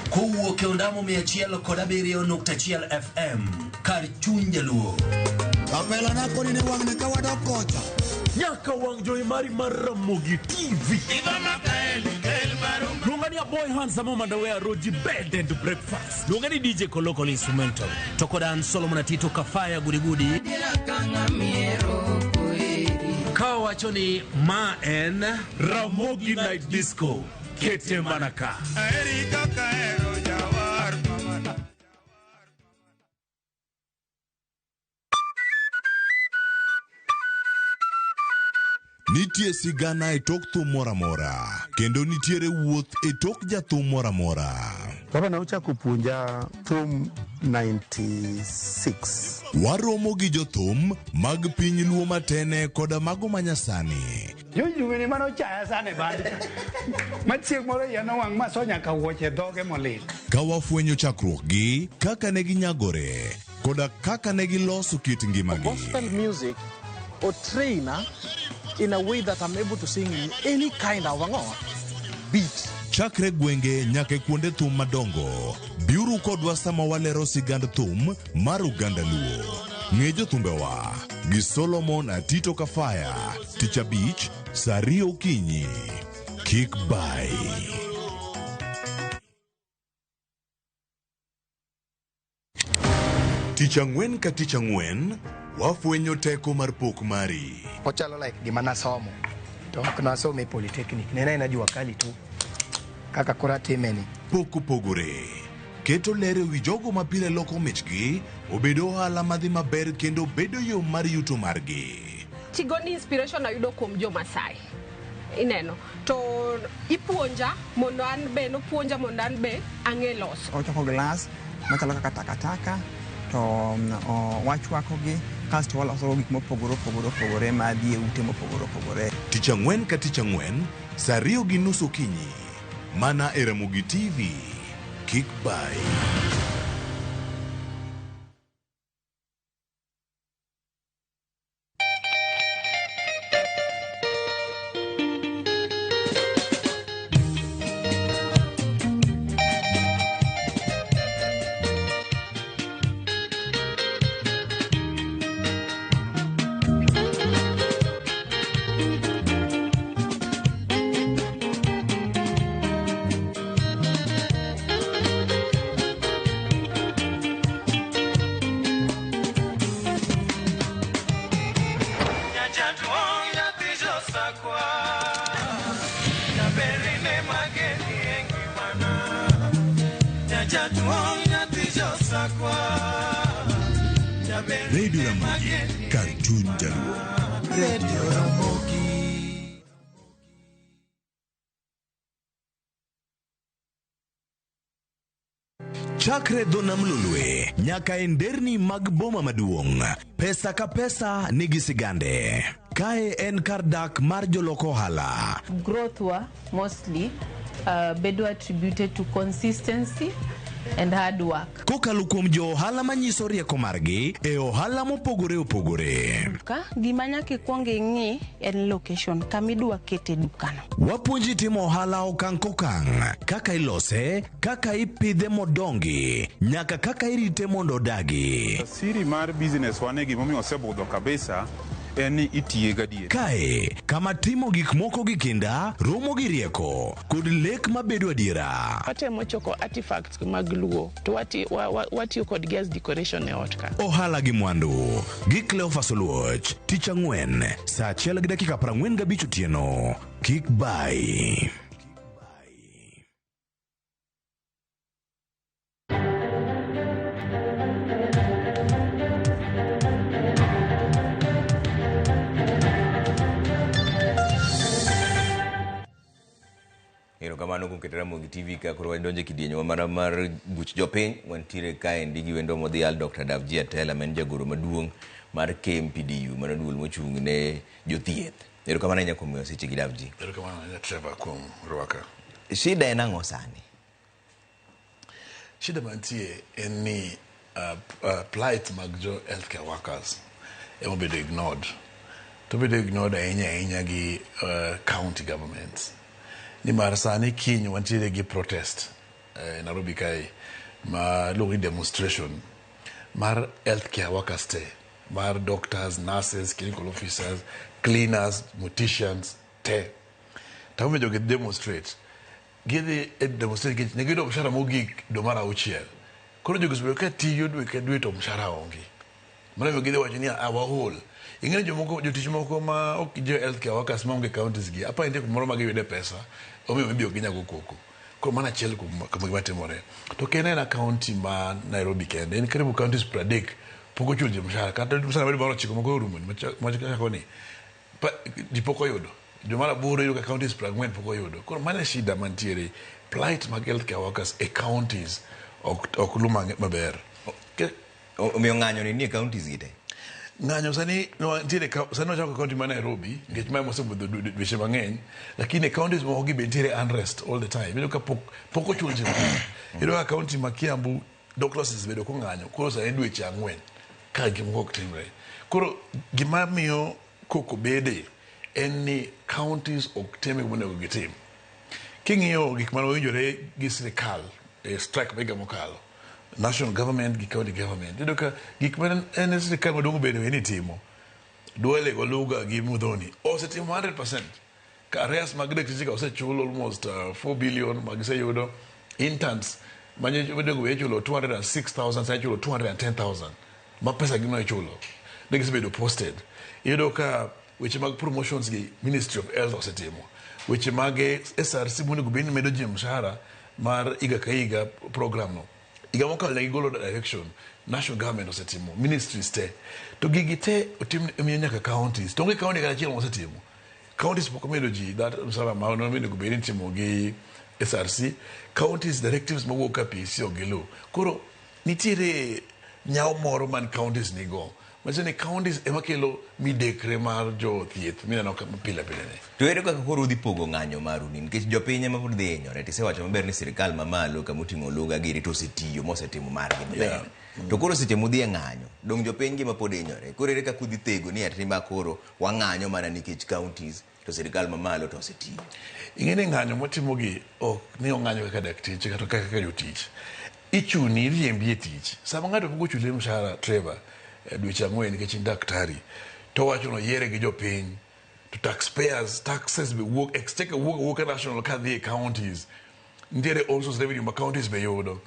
Kowuok e ondamo 107.1 FM kar chuny jaluo.
Kapela na koni ni wang'ni ka wadok kocha.
Nyaka wang' jowi mari mar Ramogi TV. Luonga ni Aboy Handsome Mandawe Roji Bed and Breakfast. Luonga ni DJ Kolokol Instrumental. To koda an Solomon Atito Kafaya Gudigudi. Ka wacho ni ma en Ramogi Night Disco. Kete manaka.
Nitie sigana e tok thum moro amora, kendo nitiere wuoth e tok jathum moro amora.
Baba ne ochako puonja thum 96.
Waromo gi jothum mag piny Luo matene koda mago manyasani.
Jojuwene mane ochaya sana e band. Ma chieng' moro iya nowang' ma so nyaka wuoche dhoge molil.
Ka wafwenyo chakruokgi, kaka ne ginyagore, koda kaka ne giloso kit ngimagi.
Gospel music or trainer in a way that I'm able to sing in any kind of beat.
Chakre gwenge nyaka e kuonde thum madongo, biuru kodwa sama walero sigand thum mar oganda Luo. Ng'e jothumbewa gi Solomon Atito Kafaya, tich abich, saa 2 okinyi. Kik bai. Tich ang'wen ka tich ang'wen, wafwenyo teko mar pok mari.
Ochalo like gima nasomo to ok nasomo e polytechnic, ne en jua kali tu kaka koro atime ni.
Pok opogore. Keto ler ewi jogo ma pile loko michgi obedo ohala madhi maber kendo bedo yo mar yuto margi.
Tigoni inspiration ayudo kuom jo Masai. Ineno to ipuonja mondo an be nopuonja mondo an be ang'e loso.
Ochoko glass machalo kaka takataka to wachwakogi kasto waloso gik mopogore opogore opogore madhi e ute mopogore opogore.
Tich ang'wen ka tich ang'wen, saa 2:30 okinyi, mana e Ramogi TV. Kik bai.
Jaduong' nyathi josakwa Jaberine mageni e ngimana Jaduong' nyathi josakwa
Radio Ramogi, kar chuny Jaluo.
Radio Ramogi.
Chakre dho nam Lolwe nyaka e nderni mag boma maduong', pesa ka pesa nigi sigande. Kae en kar dak mar jolok ohala.
Growth wa mostly bedo attributed to consistency and hard work.
Kokalo kuom jo ohala manyiso rieko margi e ohala mopogore opogore.
Duka gima nyaka ikwong ing'i en location kama idwa kete dukano.
Wapuonji timo ohala okang' kokang', kaka ilose, kaka ipidhe modongi, nyaka kaka irite mondo odagi.
Siri mar business wane gimomiyo osebudho kabisa en ni itiye gadier.
Kae kama timo gik moko gi kinda, romo gi rieko, kod lek mabedo adiera.
Watemo choko artifacts mag Luo to watiyo kodgi as decoration e ot ka.
Ohala gi mwandu gi Cleophas Oluoch, tich ang'wen saa 1:45 otieno. Kik bai.
Erokamano kuom keto Ramogi TV ka koro wadonjo e kidieny wa mar buch jopiny. Wantiere kaendi gi wendo modhial Dr. Davji Atela ma en jagoro maduong' mar KMPDU, mano duol mochung' ne jothieth. Erokamano ahinya kuom miyo seche gi Davji.
Erokamano ahinya Trevor kuom rwaka.
Shida en ang'o sani?
Shida mantie en ni plight mag jo healthcare workers ema obedo ignored. To obedo ignored ahinya ahinya gi county governments. Nimar sani kiny wantiere gi protest Nairobi kae ma iluongo ni demonstration mar healthcare workers te, mar doctors, nurses, clinical officers, cleaners, morticians te. To ang'o momiyo jogi demonstrate? Gidhi e demonstrate nikech ne giyudo mshahara mogik dwe mar auchiel. Koro jogi osebedo ka tiyo dwe ka dwe to mshahara onge. Mano emomiyo gidhi wacho ni a waol. Ing'e ni jomoko jotich moko ma ok jo healthcare workers maonge counties gi apa nitie kumoro ma giyude pesa omiyo maybe ok ginyal go koko. Koro mano achiel kuom gima timore. To ok en aena county ma Nairobi kende, en karibu counties 30 pok ochulo ji mshahara. Kata mshahara mar dwe mar ochiko moko orumo ni machako ni ji pok oyudo. Dwe mar aboro iyudo ka counties 40 pok oyudo. Koro mano e shida mantiere. Plight mag healthcare workers e counties ok lu maber.
Omiyo ng'anyo ni nie counties gi te?
Ng'anyo sani nitiere sani wachako county ma Nairobi nikech mae mosebudho dweche mang'eny, lakini e counties moko gi be nitiere unrest all the time. Iyudo ka pok ochul ji mang'eny. Iyudo ka county ma Kiambu doctors osebedo kong'anyo koro sani dweche 4 ka gik moko ok timre. Koro gima miyo koko bede en ni counties ok tim gima onego gitim. King'iyo gik mane owinjore gi sirikal e strike ma higa mokalo, national government gi county government, iyudo ka gik ma en sirikal maduong' bende ni timo, Duale Oluga gi Muthoni osetimo 100%. Ka arrears mag dakteche ka osechul almost 4 billion ma giseyudo. Interns mane onego bed ichulo 206,000 sani ichulo 210,000 ma pesa gi no ichulo. Ne gisebedo posted. Iyudo ka weche mag promotions gi Ministry of Health osetimo. Weche mag SRC monego bed ni medo ji mshahara mar higa ka higa program no. Higa mokalo ne gigolo direction, national government osetimo, ministries te. To gigi te otim miyo nyaka counties. To onge county kata achiel mosetimo. Counties pok omedo ji that mshahara ma onego bed ni itimo gi SRC. Counties directives mawuok ka PSC ok giluw. Koro nitiere nyawo moro man counties nigo. Manyiso ni counties ema kelo midekre mar jothieth mineno ka pile pile ni.
To ere kaka koro udhi pogo ng'anyo maru ni? Nikech jopiny ema pod dhi hinyore. Tisewacho maber ni sirikal mamalo kamoting'o Oluga giri to osetiyo mosetimo margi maber. To koro seche mudhi e ng'anyo, dong' jopiny gima pod hinyore. Koro ere kaka udhi thego ni ati ma koro wang'anyo mana nikech counties to sirikal mamalo to osetiyo.
Ing'e ni ng'anyo motimogi ok ni ong'anyo kaka dakteche kata kaka jotich. Ichuni iriembi e tich. Sama ng'ato pok ochuli mshahara Trevor, dweche 4 nikech in daktari, to owacho ni oyiere gi jopiny, to taxpayers, taxes be wuok, exchequer wuok awuoka national kadhi e counties. Nitiere also revenue ma counties be yudo.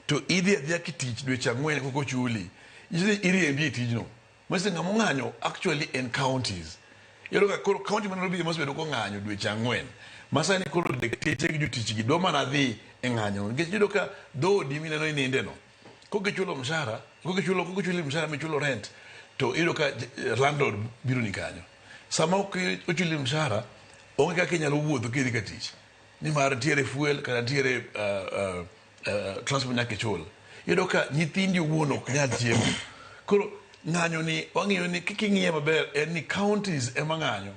To idhi adhiya kitich dweche 4 pok ochuli, nyiso ni iriembi e tijno. Manyiso ni ng'ama ong'anyo actually en counties. Iyudo ka koro kaunti ma Nairobi ema osebedo kong'anyo dweche 4 ma sani koro dakteche gi jotich gi dwa mana dhi e ng'anyo nikech iyudo ka dhoodi mineno ininde no kokichulo mshahara kokichuli mshahara michulo rent to iyudo ka landlord biro ni kanyo. Sama ok ochuli mshahara onge kaka inyalo wuotho kidhi ka tich nimar ntiere fuel kata ntiere transport nyaka ichul. Iyudo ka nyithindi owuon ok nyal chiemo. Koro ng'anyo ni wang'iyo ni kiking'iye maber en ni counties ema ng'anyo.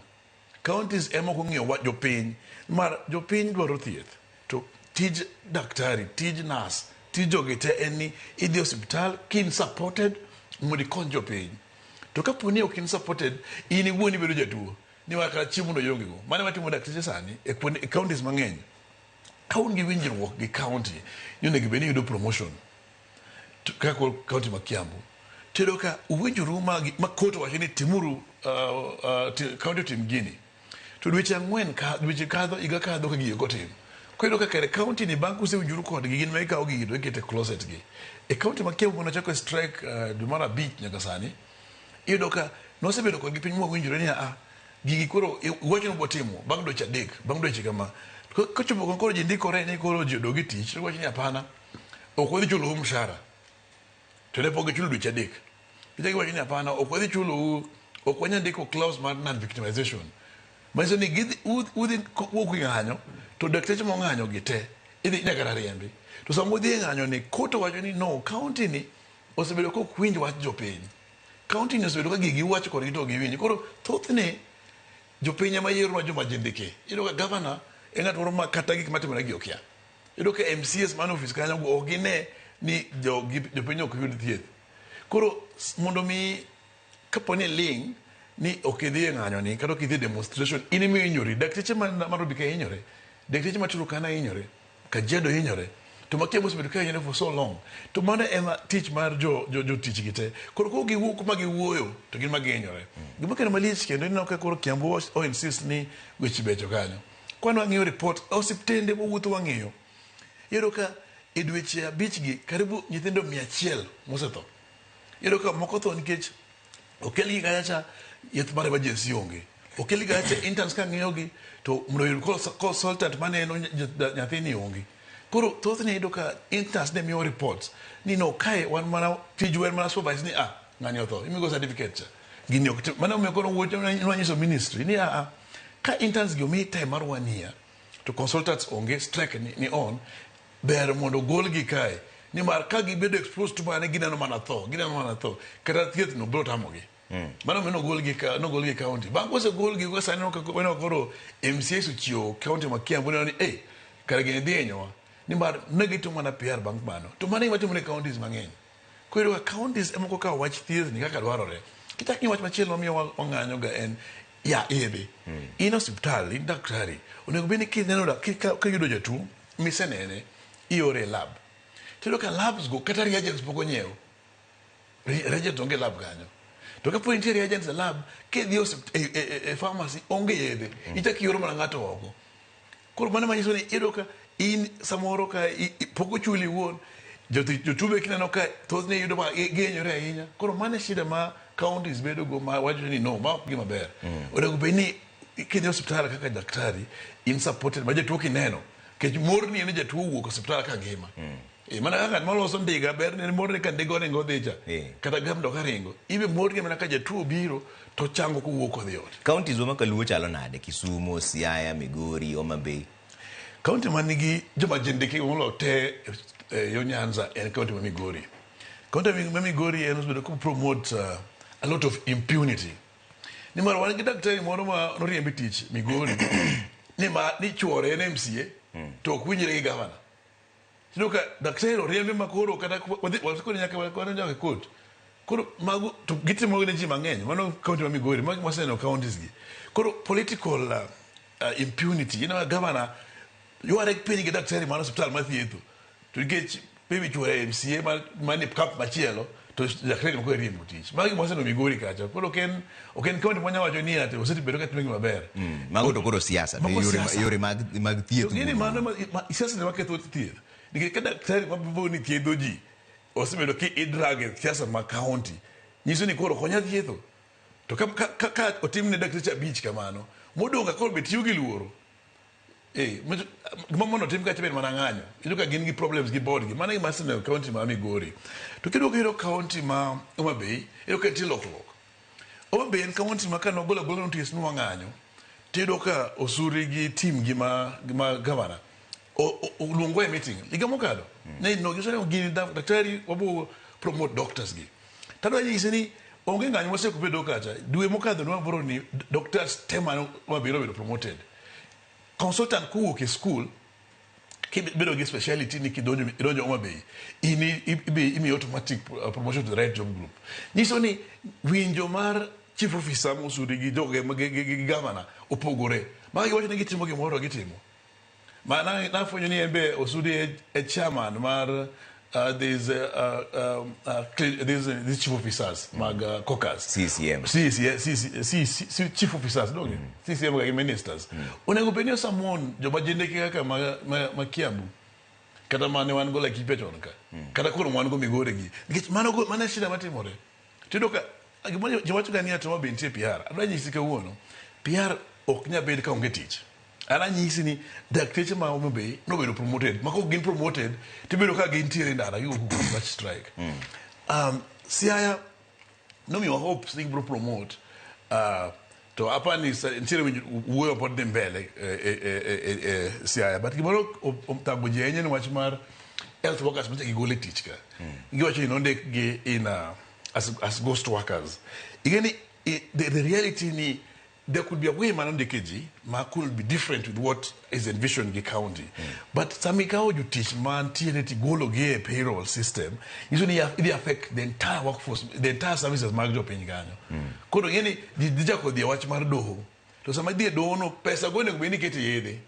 Counties ema ok ong'iyo wach jopiny mar jopiny dwaro thieth to tij daktari, tij nurse, tij jogi te en ni idhi e osiptal kin supported mondo ikony jopiny. To kapo ni ok in supported, in iwuon ibedo jatuo nimar kata chiemo no ionge go. Mano ema timo dakteche sani e kuonde e counties mang'eny. Ka un gi winjruok gi county ni onego bed ni iyudo promotion to kaka koro county ma Kiambu tiyudo ka uwinjoru ma, ma court owacho ni timuru county otim gini to dweche 4 ka dweche kadho higa kadho ka gigi ok otim. Koro iyudo ka kare county ni bang' kusewinjoru kodgi gin ma ikawo gigi to ikete closet gi. E county ma Kiambu mane ochako strike dwe mar 5 nyaka sani iyudo ka nosebedo kodgi piny mwawinjore ni a gigi koro iwacho ni ubotimo bang' dweche 3 bang' dweche kama. Kochopo koro ji ndikore ni koro ji odog e tich to giwacho ni hapana ok wadhi chulou mshahara to ne pok gichulo dweche 3. Gichako giwacho ni hapana ok wadhi chulou ok wanyal ndiko clause mar non victimization. Manyiso ni gidhi udhi wuok e ng'anyo to dakteche mong'anyo gi te idhi nyaka riembi. To sama udhi e ng'anyo ni court owacho ni no county ni osebedo kok winj wach jopiny. County ni osebedo ka gigi iwacho kodgi to ok giwinj. Koro thothne jopiny ema yiero joma jendeke. Iyudo ka governor en ng'at moro ma kata gik matimore gi okia. Iyudo ka MCAs man e ofis kanyo ok gine ni jopiny ok yud thieth. Koro mondo mi kapo ni ling ni ok idhi e ng'anyo ni kata ok idhi e demonstration in ema ihinyori. Dakteche ma Nairobi ka hinyore, dakteche ma Turkana hinyore, Kajiado hinyore, to ma Kiambu osebedo ka hinyore for so long. To mano ema tich mar jotich gi te. Koro kok giwuok kuma giwuoyo to gin ma gihinyore. Gima kendo malich kendo ineno ka koro Kiambu o insist ni weche becho kanyo. Kwan wang'iyo report osiptende mowuotho wang'iyo. Iyudo ka e dweche 5 gi karibu nyithindo 100 mosetho. Iyudo ka moko tho nikech okelgi kacha cha yath mar emergency onge. Okelgi kacha cha interns ka ng'iyo gi to mondo oyud consultant maneno nyathini onge. Koro thothne iyudo ka interns ne miyo reports ni no kae wan mana tijwa en mana supervise ni ah ng'ani otho imigo certificate cha. Gini ok tim. Mano omiyo koro wuocho nwanyiso ministry ni ah ka interns gi omi time mar 1 year to consultants onge strike ni on ber mondo golgi kae nimar ka gibedo exposed to mane gineno mana tho gineno mana tho kata thieth no biro tamogi. Mano omiyo nogolgi e county. Bang' kosegolgi ka sani waneno koro MCAs ochiwo county ma Kiambu neno ni eh kare gini dhi hinyowa nimar ne gitimo mana PR bang' mano. To mano e gima timore e counties mang'eny. Koro iyudo ka counties ema ok okawo wach thieth ni kaka dwarore. Kichak ing'iyo wach machielo mamiyo wang'anyo ga en ya yedhe. In osiptal, in daktari, onego bed ni kineno kiyudo jatuo misenene iore e lab. Tiyudo ka labs go kata reagents pok onyiew. Reagents onge e lab kanyo. To kapo nitie reagents e lab, kidhi e pharmacy onge yedhe. Ichak ioro mana ng'ato oko. Koro mano manyiso ni iyudo ka in samoro ka pok ochuli iwuon, jotuo be kineno ka thothne iyudo ma gihinyore ahinya. Koro mano e shida ma counties bedo go ma wacho ni no, ma ok gima ber. Onego bed ni kidhi e osiptal kaka daktari, in supported ma jatuo kineno. Nikech morni en ni jatuo owuok e osiptal ka ngima. Mana kaka ng'at maloso ndiga ber ni morni ka ndiga oringo odhi cha. Kata gamdo ka ringo. Ibe morni mana ka jatuo obiro to chango kowuok odhi ot.
Counties wa makaluo chalo nade? Kisumu, Siaya, Migori, Homa Bay.
County man nigi joma jendeke moloyo te yo Nyanza en county ma Migori. County ma Migori en osebedo ka promote a lot of impunity. Nimar wan gi daktari moro ma noriemb e tich Migori ni ma ni chuore en MCA to ok winjre gi gavana. Iyudo ka daktari oriembe ma koro kata wadhi kode nyaka nyaka e court. Koro mago to gitimo ne ji mang'eny. Mano county ma Migori, mago waseneno counties gi. Koro political impunity, ineno ka gavana yware piny gi daktari mar osiptal mathietho. To nikech maybe chuore MCA manie camp machielo to daktari moko iriembo tich. Mago gima waseneno Migori kacha. Koro ok en county mwanya wacho ni ati osebedo ka timo gima ber.
Mago to koro siasa.
Mago siasa.
Yore mag thieth.
To gini mano ma siasa ema ketho thieth. Nikech ka daktari ma ni thiedho ji osebedo ki idrag e siasa ma county, nyiso ni koro ok onyal thietho. To ka otim ne dakteche 5 kamano, modong' ka koro be tiyo gi luoro. Gima mondo otim kacha bed mana ng'anyo. Iyudo ka gin gi problems gi board gi. Mano e gima aseneno e county ma Migori. To kiduogo iyudo county ma Homa Bay, iyudo ka nitie lokruok. Homa Bay en county ma kane ogolo agola notice ni wang'anyo, tiyudo ka Osuri gi team gi ma governor oluongowa e meeting higa mokalo. Ne no giwacho ni gini daktari wabo promote doctors gi. Tadwa nyisi ni onge ng'anyo mosebedo kacha. Dwe mokadho ne waboro ni doctors te man Homa Bay nobedo promoted. Consultant kowuok e school kibedo gi speciality ni kidonjo idonjo Homa Bay in imiyo automatic promotion to the right job group. Nyiso ni winjo mar chief officer mosuri gi joge gi governor opogore. Ma giwacho ni gitimo gimoro to gitimo. Ma nafwenyo ni en be Osuri e chairman mar these chief officers mag caucus.
CCM.
C, chief officers donge? CCM ga gi ministers. Onego bed ni osamon joma jendeke kaka ma Kiambu. Kata mane wan go Laikipia chon ka. Kata koro wan go Migori gi. Nikech mano e shida matimore. Tiyudo ka gima ji wacho ga ni ato be nitie PR. Adwa nyisi kawuono. PR ok nyal bedo ka onge tich. An anyisi ni dakteche ma Homa Bay nobedo promoted. Ma kok gin promoted tibedo ka gintiere e ndara gigo wach strike. Siaya nomiwa hopes ni gibiro promote. To apani nitiere wuoyo pod dhi mbele e Siaya. But gimoro othago ji ahinya ni wach mar health workers macha gigol e tich ka. Giwacho ni nondikgi in as ghost workers. Ing'e ni the reality ni there could be a way mano ndike ji ma could be different with what is envisioned gi county. But sama ikawo jotich mantiere tigolo gi e payroll system, nyiso ni idhi affect the entire workforce, the entire services mag jopiny kanyo. Koro ing'e ni ji dhi chako dhi e wach mar doho. To sama idhi e doho no, pesa go onego bed ni ikete yedhe.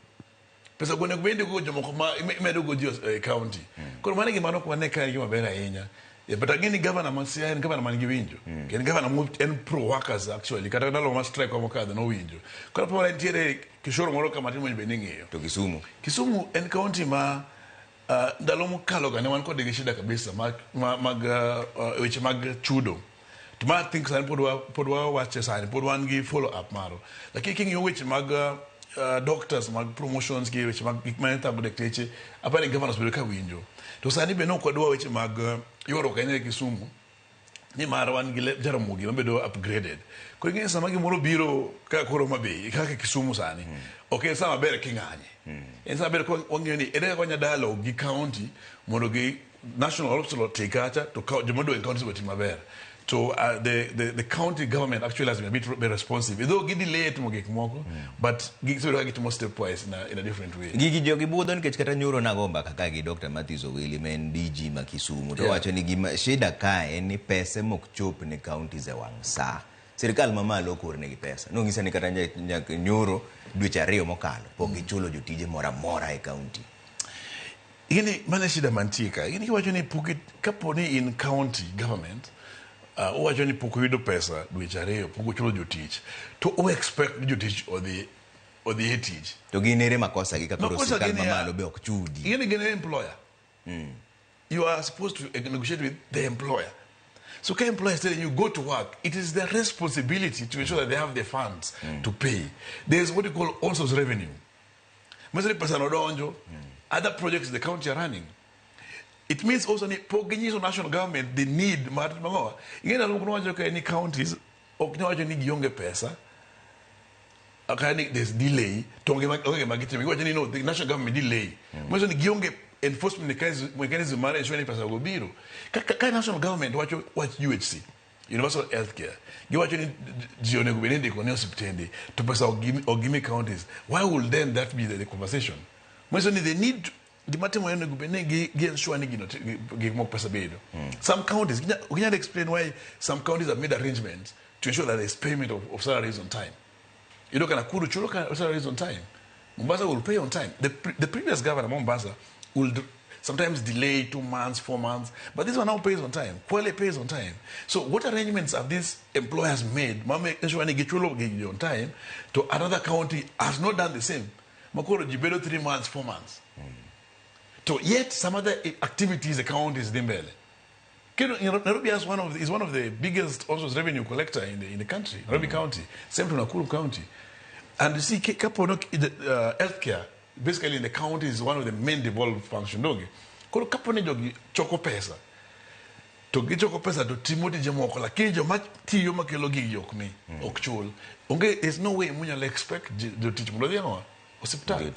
Pesa go onego bed ni indiko jomoko ma imedo go ji e county. Koro mano e gima nok wane ka en gima ber ahinya. Yeah, but ang'e ni governor ma Siaya en governor man gi winjo. En governor mo en pro workers actually. Kata ndalo ma strike wa mokadho nowinjo. Koro aparo nitiere kishoro moro kama tin monego bed ni ing'iyo.
To Kisumu?
Kisumu en county ma ndalo mokalo ga ne wan kode gi shida kabisa mag weche mag chudo. To ma I think sani pod wa wache sani pod wan gi follow up maro. Lakini king'iyo weche mag doctors mag promotions gi weche mag gik mane thago dakteche, aparo ni governor osebedo ka winjo. To sani be nok wadwa weche mag ywaruok ahinya e Kisumu nimar wan gi Jaramogi mabedo upgraded. Koro ing'e sama gimoro biro kaka koro Homa Bay, kaka Kisumu sani, ok en sama ber king'anye. En sama ber ka wang'iyo ni ere kaka wanya dialogue gi county mondo gi national hospital oti kacha to joma odong' e counties be otim maber. So the county government actually has been a bit responsive. Though gi delay timo gik moko, but gisebedo ka gitimo stepwise in a different way.
Gigi jogi budho nikech kata nyoro nago mbaka ka gi Dr. Matthews Owili ma en DG ma Kisumu to wacho ni gima shida kae en ni pese mok chop ne counties e wang' sa. Sirikal mamalo ok ornegi pesa. Nong'isa ni kata nyoro dweche 2 mokalo pok gichulo jotije moro amora e county.
Ing'eni mano e shida mantie ka. Ing'eni kiwacho ni pok kapo ni in county government, uwacho ni pok uyudo pesa dweche 2, pok uchulo jotich, to u expect ni jotich odhi e tich.
To gin ere makosa gi ka koro
Makosa
sirikal
gin ya-
mamalo be ok chudi.
Ing'eni gin e employer. You are supposed to negotiate with the employer. So ka employer is telling you go to work, it is their responsibility to ensure that they have the funds to pay. There is what you call all source revenue. Masani pesa no donjo, other projects the county are running. It means also ni pok ginyiso national government the need mar mang'owa. Ing'e ndalo moko nowacho ka ni counties ok nyawacho ni gionge pesa. Ka ni there's delay, to onge gima gitimo. Giwacho ni no, the national government delay. Manyiso ni gionge enforcement mechanism mar ensure ni pesa go biro. Ka national government wacho wach UHC, Universal Healthcare, giwacho ni ji onego bed ni indiko ne osiptende, to pesa ok gimi counties. Why would then that be the conversation? Manyiso ni they need gima timore onego bed ni gi ensure ni gino gik moko pesa bedo. Some counties, we can explain why some counties have made arrangements to ensure that there is payment of salaries on time. You look at Nakuru, chulo salaries on time. Mombasa will pay on time. The previous governor, Mombasa, will sometimes delay 2 months, 4 months, but this one now pays on time. Kwale pays on time. So what arrangements have these employers made? Mame ensure ni gichulo gigi on time to another county has not done the same. Makoro jibedo 3 months, 4 months. So yet some other activities the counties dhi mbele. Kendo Nairobi has one of the, is one of the biggest also revenue collector in the country, Nairobi County, same to Nakuru County. And you see, kapo no healthcare, basically in the county is one of the main devolved function. Donge. Koro kapo ni jogi choko pesa, to gichoko pesa to timo tije moko, lakini joma tiyo makelo gigi ok mi, ok chul. Onge, there's no way munyalo expect jotich mondo odhi ang'owa? Osiptal.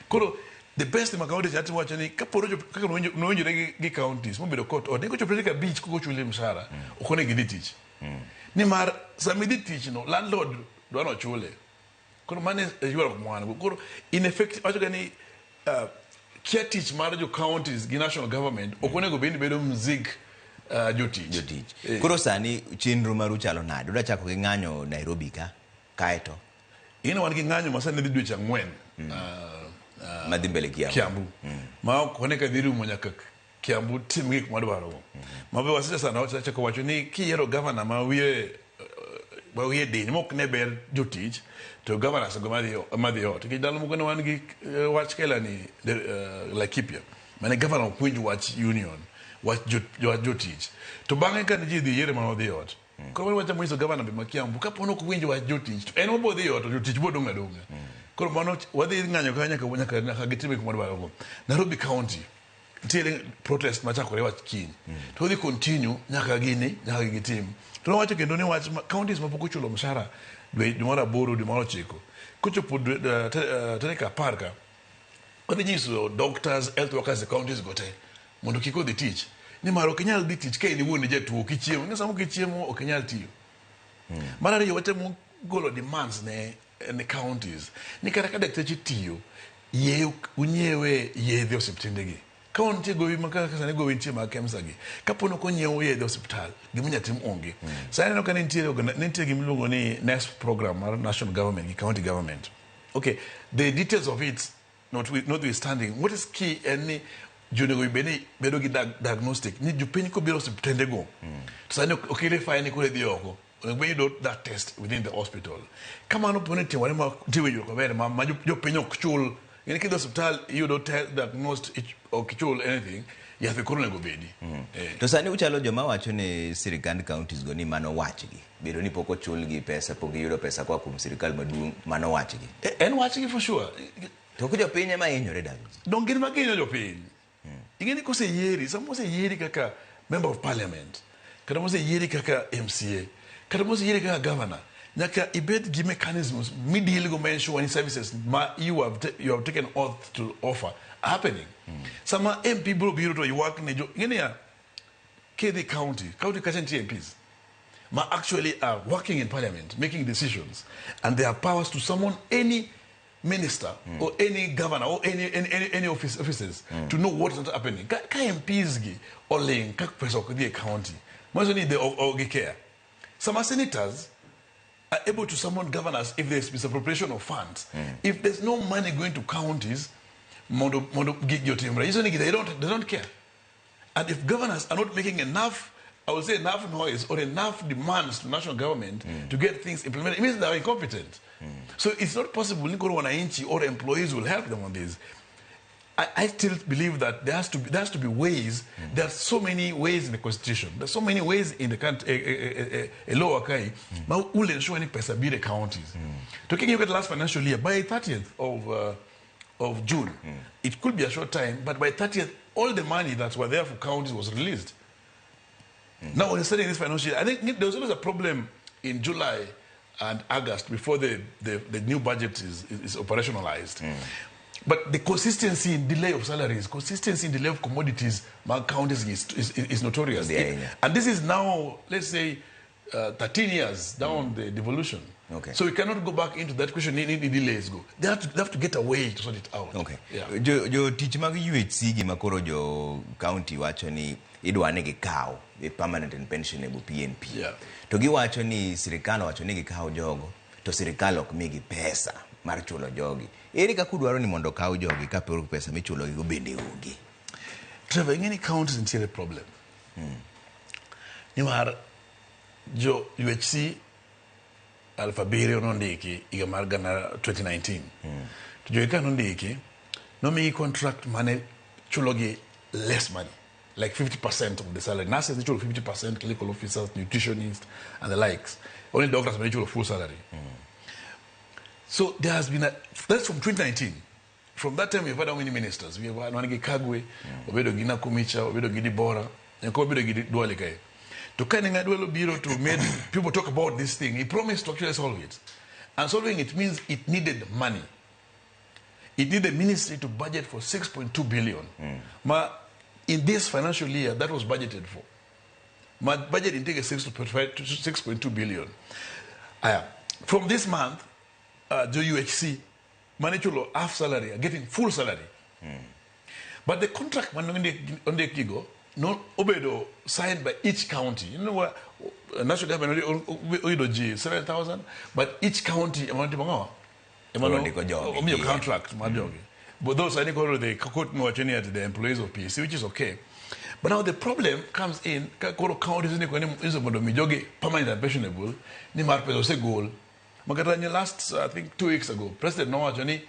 Koro, the best ma counties ati wacho ni kapo kaka nowinjore gi counties mobedo court order, ni kochopo tarik 5 kok ochuli mshahara, ok onego idhi tich. Nimar sama idhi tich no, landlord dwa nochule. Koro mano e ywaruok ma wan go. Koro in effect wacho ga ni kia tich mar jo counties gi national government ok onego bed ni bedo mzig jotich.
Jotich. Koro sani chenro maru chalo nade? Udwa chako gi ng'anyo Nairobi ka, kaeto?
Ing'e wan gi ng'anyo ma sani dhi dweche 4
madhi mbele Kiambu.
Kiambu. Ma ok wane ka dhi rumo nyaka Kiambu tim gik mwadwaro go. Ma be wasecha sana wachako wacho ni kiyiero governor ma wiye diny mok ne ber jotich to governors go madhi ot. Nikech ndalo moko ne wan gi wach kaila ni Laikipia. Mane governor ok winj wach union, wach jotich. To bang'e kane ji dhi yiere mane odhi ot. Koro mano wachamo nyiso governor be ma Kiambu kapo ni ok winj wach jotich to en obo dhi ot to jotich bo dong' adong'a. Koro mano wadhi ng'anyo ka nyaka gitim gik mwadwaro go. Nairobi County nitiere protest machakore wach kiny. To odhi continue nyaka gini nyaka gitim. To nowacho kendo ni wach counties mapok ochulo mshahara dwe mar 8, dwe mar 9 kochopo tarik 10 ka odhi nyiso doctors, health workers e counties go te mondo kik odhi tich. Nimar ok inyal dhi tich ka in iwuon jatuo ok ichiemo. Ni sama ok ichiemo ok inyal tiyo. Mar ariyo watemo golo demands ne counties ni kata ka dakteche tiyo yie unyiewe yedhe osiptende gi. Ka nitie gowi ma kaka sani gowi nitie mag KEMSA gi. Kapo ni ok onyiew yedhe osiptal gima tim onge. Sani aneno ka nitie gima iluongo ni NESP program mar national government gi county government. Okay, the details of it notwithstanding, what is key en ni ji onego bed ni bedo gi diagnostic ni jopiny kobiro osiptende go to sani ok irify ni koro idhi oko onego bed ni iyudo that test within the hospital. Kamano po ni timore ma nitie winjruok maber ma jopiny ok chul ing'e ni kidhi osiptal iyudo diagnosed ok ichul anything yath be koro onego bedi.
To sani uchalo joma wacho ni sirikand counties go ni mano wachgi. Bedo ni pok ochulgi pesa, pok giyudo pesa koa kuom sirikal maduong', mano wachgi.
En wachgi for sure.
To ok jopiny ema hinyore David.
Dong gin ma gihinyo jopiny. Ing'e ni koseyieri, sama oseyieri kaka member of parliament, kata moseyieri kaka MCA, kata moseyieri kaka governor, nyaka ibed gi mechanisms mideal go ma ensure ni services ma you have taken oath to offer are happening. Sama MP biro biro to ywak ne jo, ing'e niya, kidhi county kacha nitie MPs ma actually are working in parliament, making decisions, and they have powers to summon any minister or any governor or any offices to know what is not happening. Ka MPs gi oling ka pesa ok dhi e county, manyiso ni they ok gi care. Sama senators are able to summon governors if there's misappropriation of funds. If there's no money going to counties, mondo gigi otimre, nyiso ni they don't care. And if governors are not making enough, I will say enough noise or enough demands to national government to get things implemented, it means they are incompetent. So it's not possible ni koro wananchi or employees will help them on this. I still believe that there has to be ways. There are so many ways in the constitution. There's so many ways in the country. A law kai ma will ensure any pesa be the counties. Talking about last financial year by 30th of June, it could be a short time, but by 30th, all the money that were there for counties was released. Now, when starting this financial year, I think there was always a problem in July and August before the new budget is operationalized. But the consistency in delay of salaries, consistency in delay of commodities, my counties is notorious. And this is now, let's say, 13 years down the devolution. So we cannot go back into that question, any delays go. They have to get a way to sort it out. Yeah.
Jo tich mag UHC gi makoro jo county wacho ni idwa ni gikaw e permanent and pensionable PNP. To giwacho ni sirikal owacho ni gikaw jogo to sirikal ok migi pesa mar chulo jogi. Ere kaka udwaro ni mondo okaw jogi kaporo pesa michulogi go bende onge?
Trevor, ing'e ni counties nitiere problem. Nimar jo UHC 7,000 nondiki higa mar gana 2019. To jogi ka nondiki, nomigi contract mane chulogi less money. Like 50% of the salary. Nurses nichulo 50%, clinical officers, nutritionists, and the likes. Only doctors may chulo full salary. So there has been a, that's from 2019. From that time, we've had how many ministers? We have had Wanigi Kagwe, Obedo gi Nakhumicha, Obedo gi Deborah, and Obedo gi Duale kae. To kane Duale obiro to made people talk about this thing, he promised to actually solve it. And solving it means it needed money. It needed the ministry to budget for 6.2 billion. Ma, in this financial year, that was budgeted for. Ma budget intake 6.5 to 6.2 billion. Aya, from this month, the UHC, manechulo half salary, are getting full salary. But the contract man ondikigo no obedo signed by each county. You know what? National government oyudo ji 7,000, but each county ema timo ang'o? Ema no-
Ondiko jogi,
omiyo
yeah.
contract mar jogi. But those I think the court nowacho ni at the employees of PSC, which is okay. But now the problem comes in ka koro counties ni koni iso mondo mi jogi permanent and pensionable ni mar pesa osegol. Makata ni last I think 2 weeks ago, President nowacho ni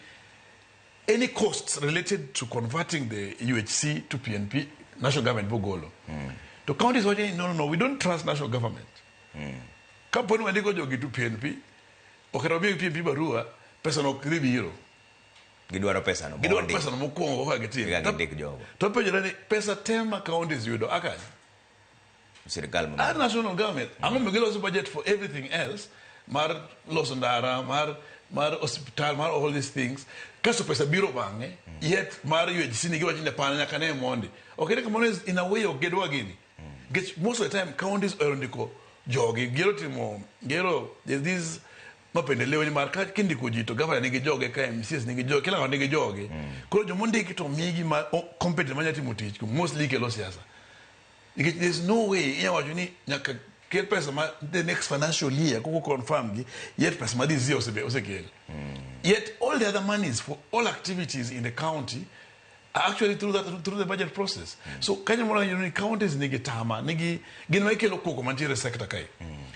any costs related to converting the UHC to PNP, national government bogolo. To counties wacho ni no, we don't trust national government. Kapo ni wandiko jogi to PNP, okata wamiyo PNP barua, pesa no ok dhi biro.
Gidwaro pesa no
Gidwaro
mondi.
pesa no mokwongo kaka gitim.
Eka gindik jogo.
To penjore ni pesa te ma counties yudo akanye?
Sirikal ma
Our national government. Ang'o momiyo giloso budget for everything else, mar loso ndara, mar osiptal, mar all these things. Kasto pesa biro bang'e, yet mar UHC ni giwacho ni hapana nyaka ne mondi. Ok ni kamano is in a way ok gidwa gini. Nikech most of the time counties ohero ndiko jogi, gihero timo, gihero, there's this mapendeleo ni mar ka kindiko ji to governor nigi joge ka MCAs nigi joge, kila ng'ato nigi joge. Koro jomondiki to omigi ma competent manya timo tich, mostly kelo siasa. Nikech there's no way inya wacho ni nyaka kel pesa ma the next financial year koko confirm gi yet pesa ma this year osekel. Yet all the other monies for all activities in the county are actually through that through the budget process. So kanyo moro ni counties nigi tama nigi gin ma ikelo koko mantiere e sector kae.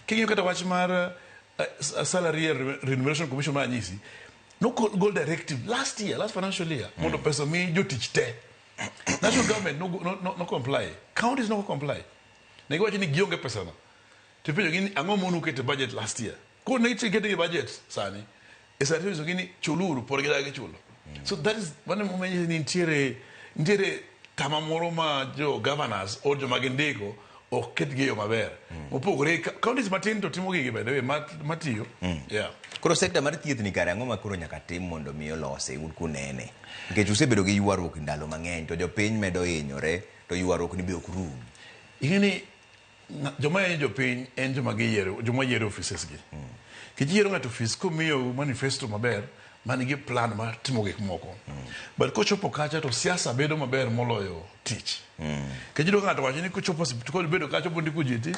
King'iyo kata wach mar salary and remuneration commission mar anyisi no gol directive last year, last financial year, mondo pesa mi jotich te. National government no comply. Counties no comply. Ne giwacho ni gionge pesa no. To ipenjo gi ni ang'o mono ukete budget last year? Koro ne giketo gi budget sani. E sani to gi ni chuluru pod gidagi chulo. So that is mano emomiyo ni nitiere tama moro ma jo governors or joma gindiko ok ketgi e yo maber. Mopogore counties matin to timo gigi by the way matiyo. Yeah.
Koro sekta mar thieth ni kare ang'o ma koro nyaka tim mondo mi olose un kunene? Nikech usebedo gi ywaruok ndalo mang'eny to jopiny medo hinyore to ywaruok ni be ok rum.
Ing'e ni joma yanyo jopiny en joma giyiero, joma yiero offices gi. Nikech iyiero ng'ato office komiyo manifesto maber man gi plan mar timo gik moko. But kochopo kacha to siasa bedo maber moloyo tich. Nikech iyudo ka ng'ato wacho ni kochopo kobedo kacha obiro ndiko ji e tich.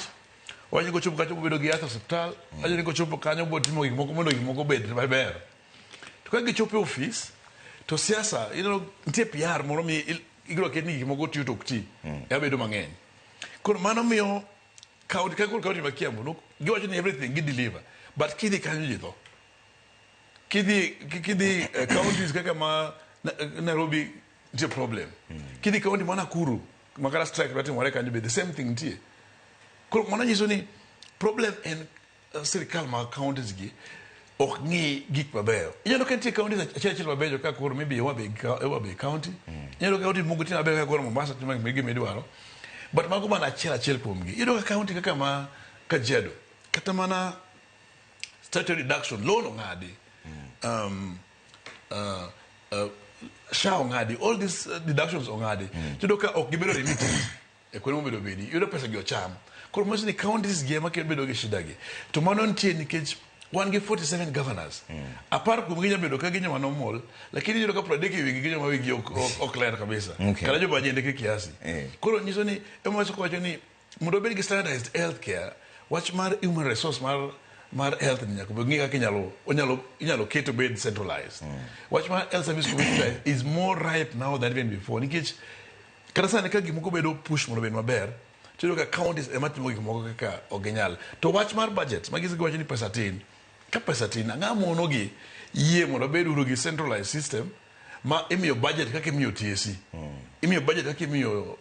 Wacho ni kochopo kacha obedo gi yath e osiptal. Wacho ni kochopo kanyo obiro timo gik moko mondo gik moko obed maber. To ka gichopo e ofis to siasa ineno nitie PR moro mi ibiro ket ni gik moko tiyo to ok ti. Ema bedo mang'eny. Koro mano miyo county ka koro county ma Kiambu no giwacho ni everything gi deliver but kidhi kanyo ji tho. Kidhi counties kaka ma Nairobi nitie problem. Kidhi county ma Nakuru ma kata strike dwa timore kanyo be the same thing nitie. Koro mano nyiso ni problem en sirikal mag counties gi ok ng'i gik mabeyo. Inyalo ka nitie counties achiel achiel mabeyo kaka koro maybe Homa Bay county. Inyalo ka county moko nitie mabeyo kaka koro Mombasa timo gima idwaro. But mago mana achiel achiel kuomgi. Iyudo ka county kaka ma Kajiado kata mana statutory deduction loan ong'adi. SHA ong'adi, all these deductions ong'adi. Iyudo ka ok gibedo remitted e kuonde mobedo bedi. Iyudo pesa gi ocham. Koro manyiso ni counties gi ema bedo gi shida gi. To mano nitie nikech wan gi 47 governors. 10 kuomgi nyalo bedo ka gin joma normal, lakini iyudo ka 30 e wigi gin joma wigi ok ler kabisa. Kata joma jendeke kiasi. Koro nyiso ni ema wacho wacho ni mondo wabed gi standardized health care, wach mar human resource mar health ni nyaka bed ng'i kaka inyalo ket obed centralized. Wach mar health service commission is more ripe now than even before. Nikech kata sani ka gik moko bedo push mondo obed maber, tiyudo ka counties ema timo gik moko kaka ok ginyal. To wach mar budget, ma giwacho ni pesa tin. Ka pesa tin, ang'o mono gi yie mondo wabed uru gi centralized system Ma imiyo budget kaka imiyo TSC. Imiyo budget kaka imiyo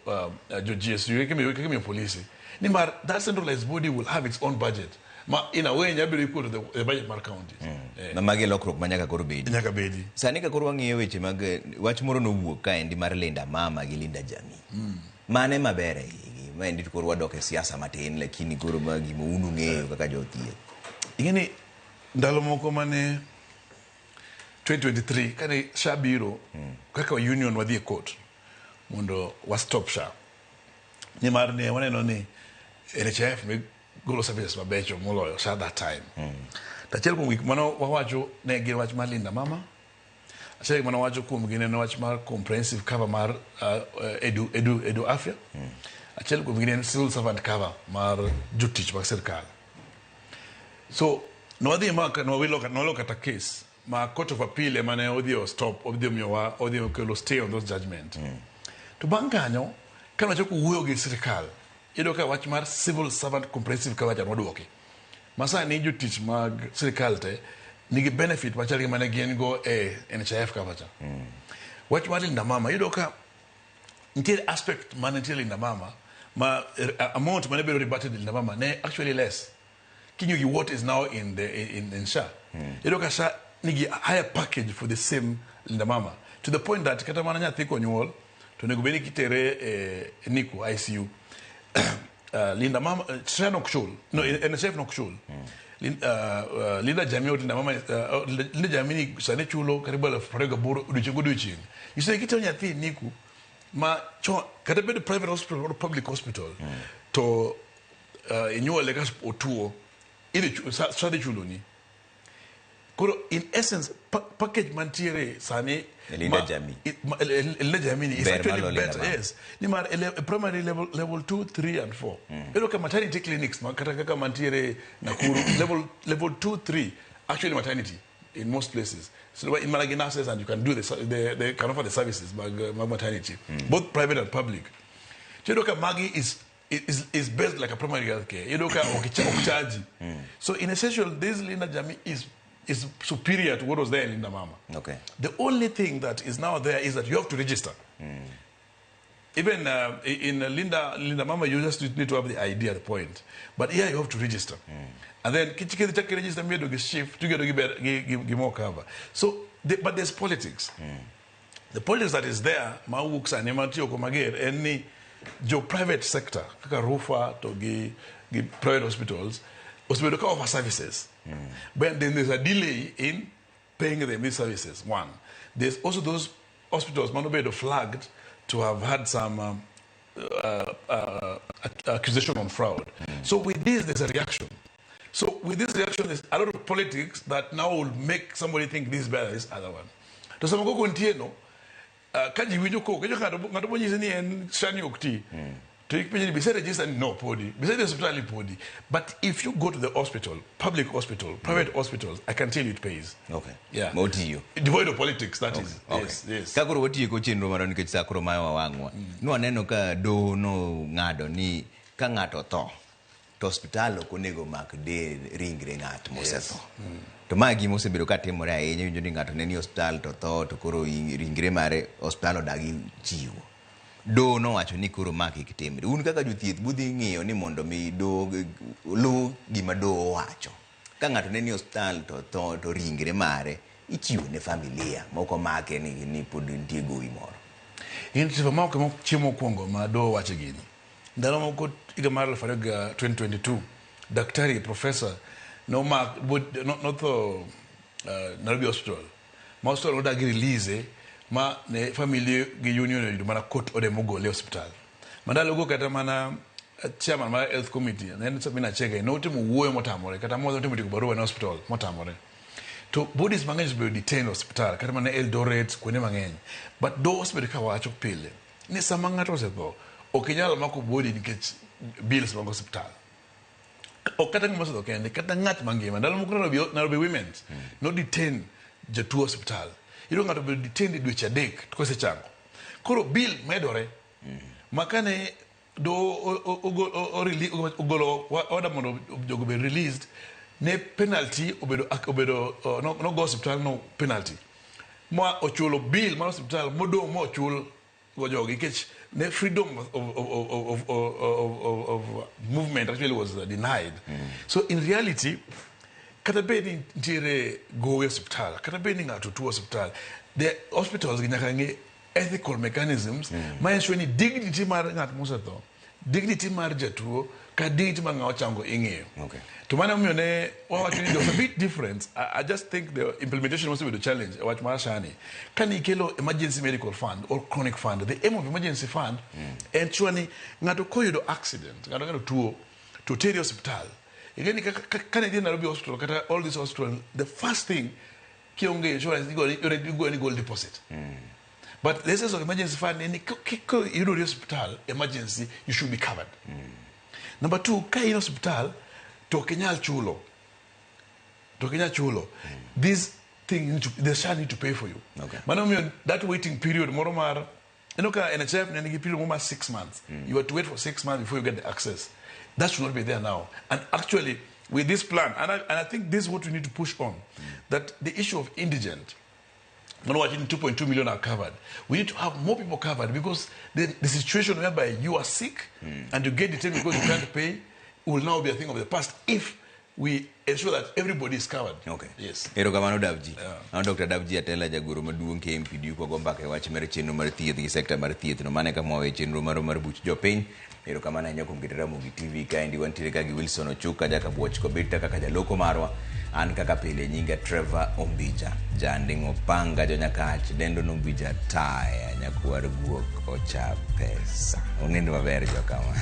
jo GSU, kaka imiyo polisi. Nimar that centralized body will have its own budget. Ma in a way nyalo bedo equal to the budget mar counties.
Ma magi e lokruok ma nyaka koro bedi.
Nyaka bedi.
Sani ka koro wang'iyo weche mag wach moro nowuok kaendi mar Linda Mama gi Linda Jamii. Mane maber e igi? Maendi to koro wadok e siasa matin, lakini koro ma gima un ung'eyo kaka jothieth.
Ing'eni ndalo moko mane 2023 kane SHA biro, kaka union wadhi e court mondo wa stop SHA, nimar ne waneno ni NHIF ne golo services mabecho moloyo SHA that time. To achiel kuom gik mane wawacho ne gin wach mar Linda Mama. Achiel mane wawacho kuomgi ne en wach mar comprehensive cover mar edu afya. Achiel kuomgi ne en civil servant cover mar jotich mag sirkal. So nwadhi ma nwawilo kata case ma Court of Appeal ema ne odhi o stop, odhi omiyowa, odhi okelo stay on those judgment. To bang' kanyo kane wachako wuoyo gi sirkal, iyudo ka wach mar civil servant comprehensive cover cha nodwoki. Ma sani jotich mag sirkal te nigi benefit machal gi mane gin go e NHIF cover cha. Wach mar Linda Mama, iyudo ka nitiere aspect mane nitie Linda Mama ma amount mane bedo rebated Linda Mama ne actually less king'iyo gi what is now in SHA. Iyudo ka SHA nigi higher package for the same Linda Mama, to the point that kata mana nyathi konyuol to onego bed ni kitere e NICU, ICU, Linda Mama, SHA nok chul, no, NHIF nok chul. Linda Jamii or Linda Mama, Linda Jamii ni sani chulo karibu 28,000 odiochieng' godiochieng'. Nyiso ni kitero nyathi e NICU ma chon kata bed private hospital or public hospital, to inyuole ka otuo, idhi SHA dhi chuloni. Koro in essence package mantiere sani
E Linda Jamii.
Linda Jamii ni is
Ber
actually
malo Linda
better.
Mama.
Yes, nimar primary level 2, 3 and 4, iyudo ka maternity clinics ma kata kaka mantiere Nakuru, level 2, 3, actually maternity in most places, so in mana gi nurses and you can do the, ser- they can offer the services mag maternity, both private and public. Iyudo ka magi is based like a primary health care. Iyudo ka ok charge. So in essential, this Linda Jamii is superior to what was there in Linda Mama. The only thing that is now there is that you have to register. Even in Linda Mama, you just need to have the idea, the point. But here you have to register. And then kichike chak register miedo gi SHIF to get gi more cover. So but there's politics. The politics that is there mawuok sani mantie oko mager en ni jo private sector kaka Rufa to gi private hospitals osebedo ka offer services. But then there's a delay in paying them these services. One. There's also those hospitals manobedo flagged to have had some accusation on fraud. So with this, there's a reaction. So with this reaction, there's a lot of politics that now will make somebody think this is better than this other one. To sama koko nitie no, ka ji winjo koko, winjo ng'ato bonyisi ni en SHA ni ok ti. To ipenjo ni bise register ni no podi, bise dhi e osiptal ni podi. But if you go to the hospital, public hospital, private hospitals, I can tell you it pays. Yeah.
Ma otiyo.
Devoid of politics, that is. Yes.
Ka koro watieko chenro marwa nikech sa koro mayowa wang'wa. Nwaneno ka doho nong'ado ni ka ng'ato tho to osiptal ok onego mak del ringre ng'at mosetho. To ma gima osebedo ka timore ahinya. Iwinjo ni ng'ato ne ni osiptal to tho, to koro ringre mare osiptal odagi chiwo. Doho nowacho ni koro ma kik timre. Un kaka jothieth budhi ng'iyo ni mondo mi doho luw gima doho owacho. Ka ng'ato ne ni osiptal to tho, to ringre mare ichiwo ne familia mok omake ni pod nitie gowi moro.
In seche moko ema chieng' mokwongo ma doho wacho gini. Ndalo moko higa mar 2022, daktari professor nomak notho Nairobi Hospital. Ma hospital nodagi release ma ne family gi union oyudo mana court order mogole e osiptal. Ma ndalogo kata mana chairman mar health committee ne en Sabina Chege notimo wuoyo motamore, kata moro notimo ndiko barua ne hospital motamore. To bodies mang'eny osebedo detained e osiptal kata mana Eldoret, kuonde mang'eny. But doho osebedo kawacho pile ni sama ng'ato osetho ok inyal mako body nikech bills mag osiptal. Ok kata ng'ama osetho kende, kata ng'at mangima. Ndalo moko Nairobi Women's no detain jatuo osiptal. Iyudo ng'ato obedo detained dweche 3 to kosechango. Koro bill medore. Ma kane doho ogolo order mondo jogo obed released, ne penalty obedo nogo osiptal no penalty. Ma ochulo bill mar osiptal modong' ma ochul go jogi nikech ne freedom of movement actually was denied. So in reality, kata bed ni nitiere gowi e osiptal, kata bed ni ng'ato tuo osiptal, the hospitals gi nyaka ng'e ethical mechanisms ma ensure ni dignity mar ng'at mosetho, dignity mar jatuo, kata dignity mar ng'ama ochango ing'iyo. To mano emomiyo ne wawacho ni there was a bit difference. I just think the implementation was a challenge e wach mar SHA ni. Kane ikelo emergency medical fund or chronic fund, the aim of emergency fund en sure ni ng'ato koyudo accident, ng'ato tuo, to teri osiptal. Ing'e ni kane idhi Nairobi Hospital kata all these hospitals, the first thing kionge insurance igoyo ni gol deposit. But the essence of emergency fund en ni ka iyudori osiptal emergency, you should be covered. Number two, ka in osiptal to ok inyal chulo, to ok inyal chulo, this thing need to, the SHA need to pay for you. Mano omiyo that waiting period moro mar ineno ka NHIF ne nigi period moro mar 6 months. You have to wait for 6 months before you get the access. That should not be there now. And actually with this plan, and I think this is what we need to push on, that the issue of indigent, Mano wacho ni 2.2 million are covered. We need to have more people covered because the situation whereby you are sick and you get detained because you can't pay will now be a thing of the past if we ensure that everybody is covered. Yes.
Erokamano Davji. An Dr. Davji Atela, jagoro maduong' KMPDU, kwago mbaka e wach mar chenro mar thieth gi sekta mar thieth no. Mano e kama wawe chenro marwa mar buch jopiny. Erokamano ahinya kuom keto Ramogi TV kaendi. Wantiere ka gi Wilson Ochuka jakabuoch Kobita kaka jaloko marwa. An kaka pile nyinga Trevor Ombija. Janding'o panga jonyakach dendo nombija taya nyakwar guok ocha pesa. Unind maber jokama.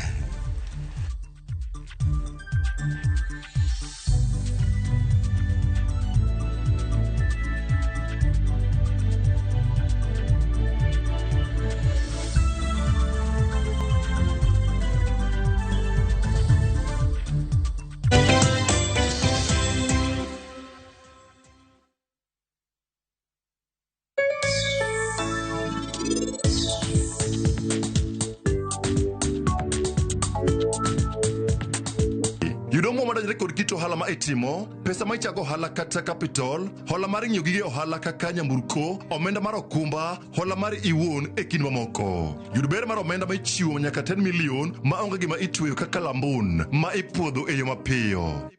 Yudo omuom madonjore kod kit ohala ma itimo, pesa ma ichago ohala kata capital, hola mar ng'iewo gige ohala kaka nyamburko, omenda mar okumba, hola mar iwuon e kind mamoko. Yud ber mar omenda ma ichiwo nyaka 10 million ma onge gima itweyo kaka lambun ma ipuodho e yo mapiyo.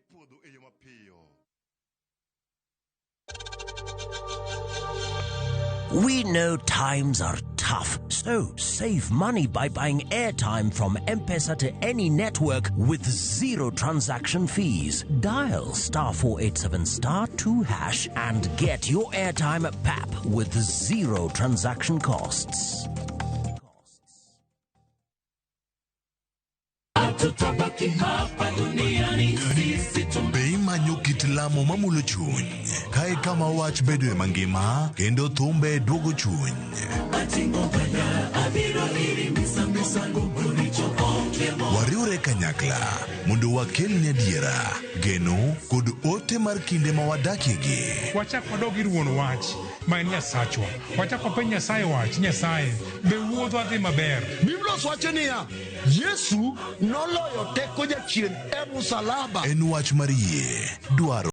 We know times are tough, so save money by buying airtime from M-Pesa to any network with zero transaction fees. Dial *487*2# and get your airtime at PAP with zero transaction costs.
Hatutabaki hapa duniani sisi.
Be imanyo kit lamo mamulo chuny? Kae kama wach bedoe mangima kendo thumbe duogo chuny.
Ating'o bada abiro iri misango moricho onge mo.
Wariwre kanyakla mondo wakelni adiera, geno kod ote mar kinde ma wadakiegi.
Wachak wadog ir wuon wach ma en Nyasachwa. Wachak wapenj Nyasaye wach, Nyasaye, be wuodhwa dhi maber?
Biblos wacho niya, Yesu noloyo teko jachien e musalaba.
En wach mar yie, dwaro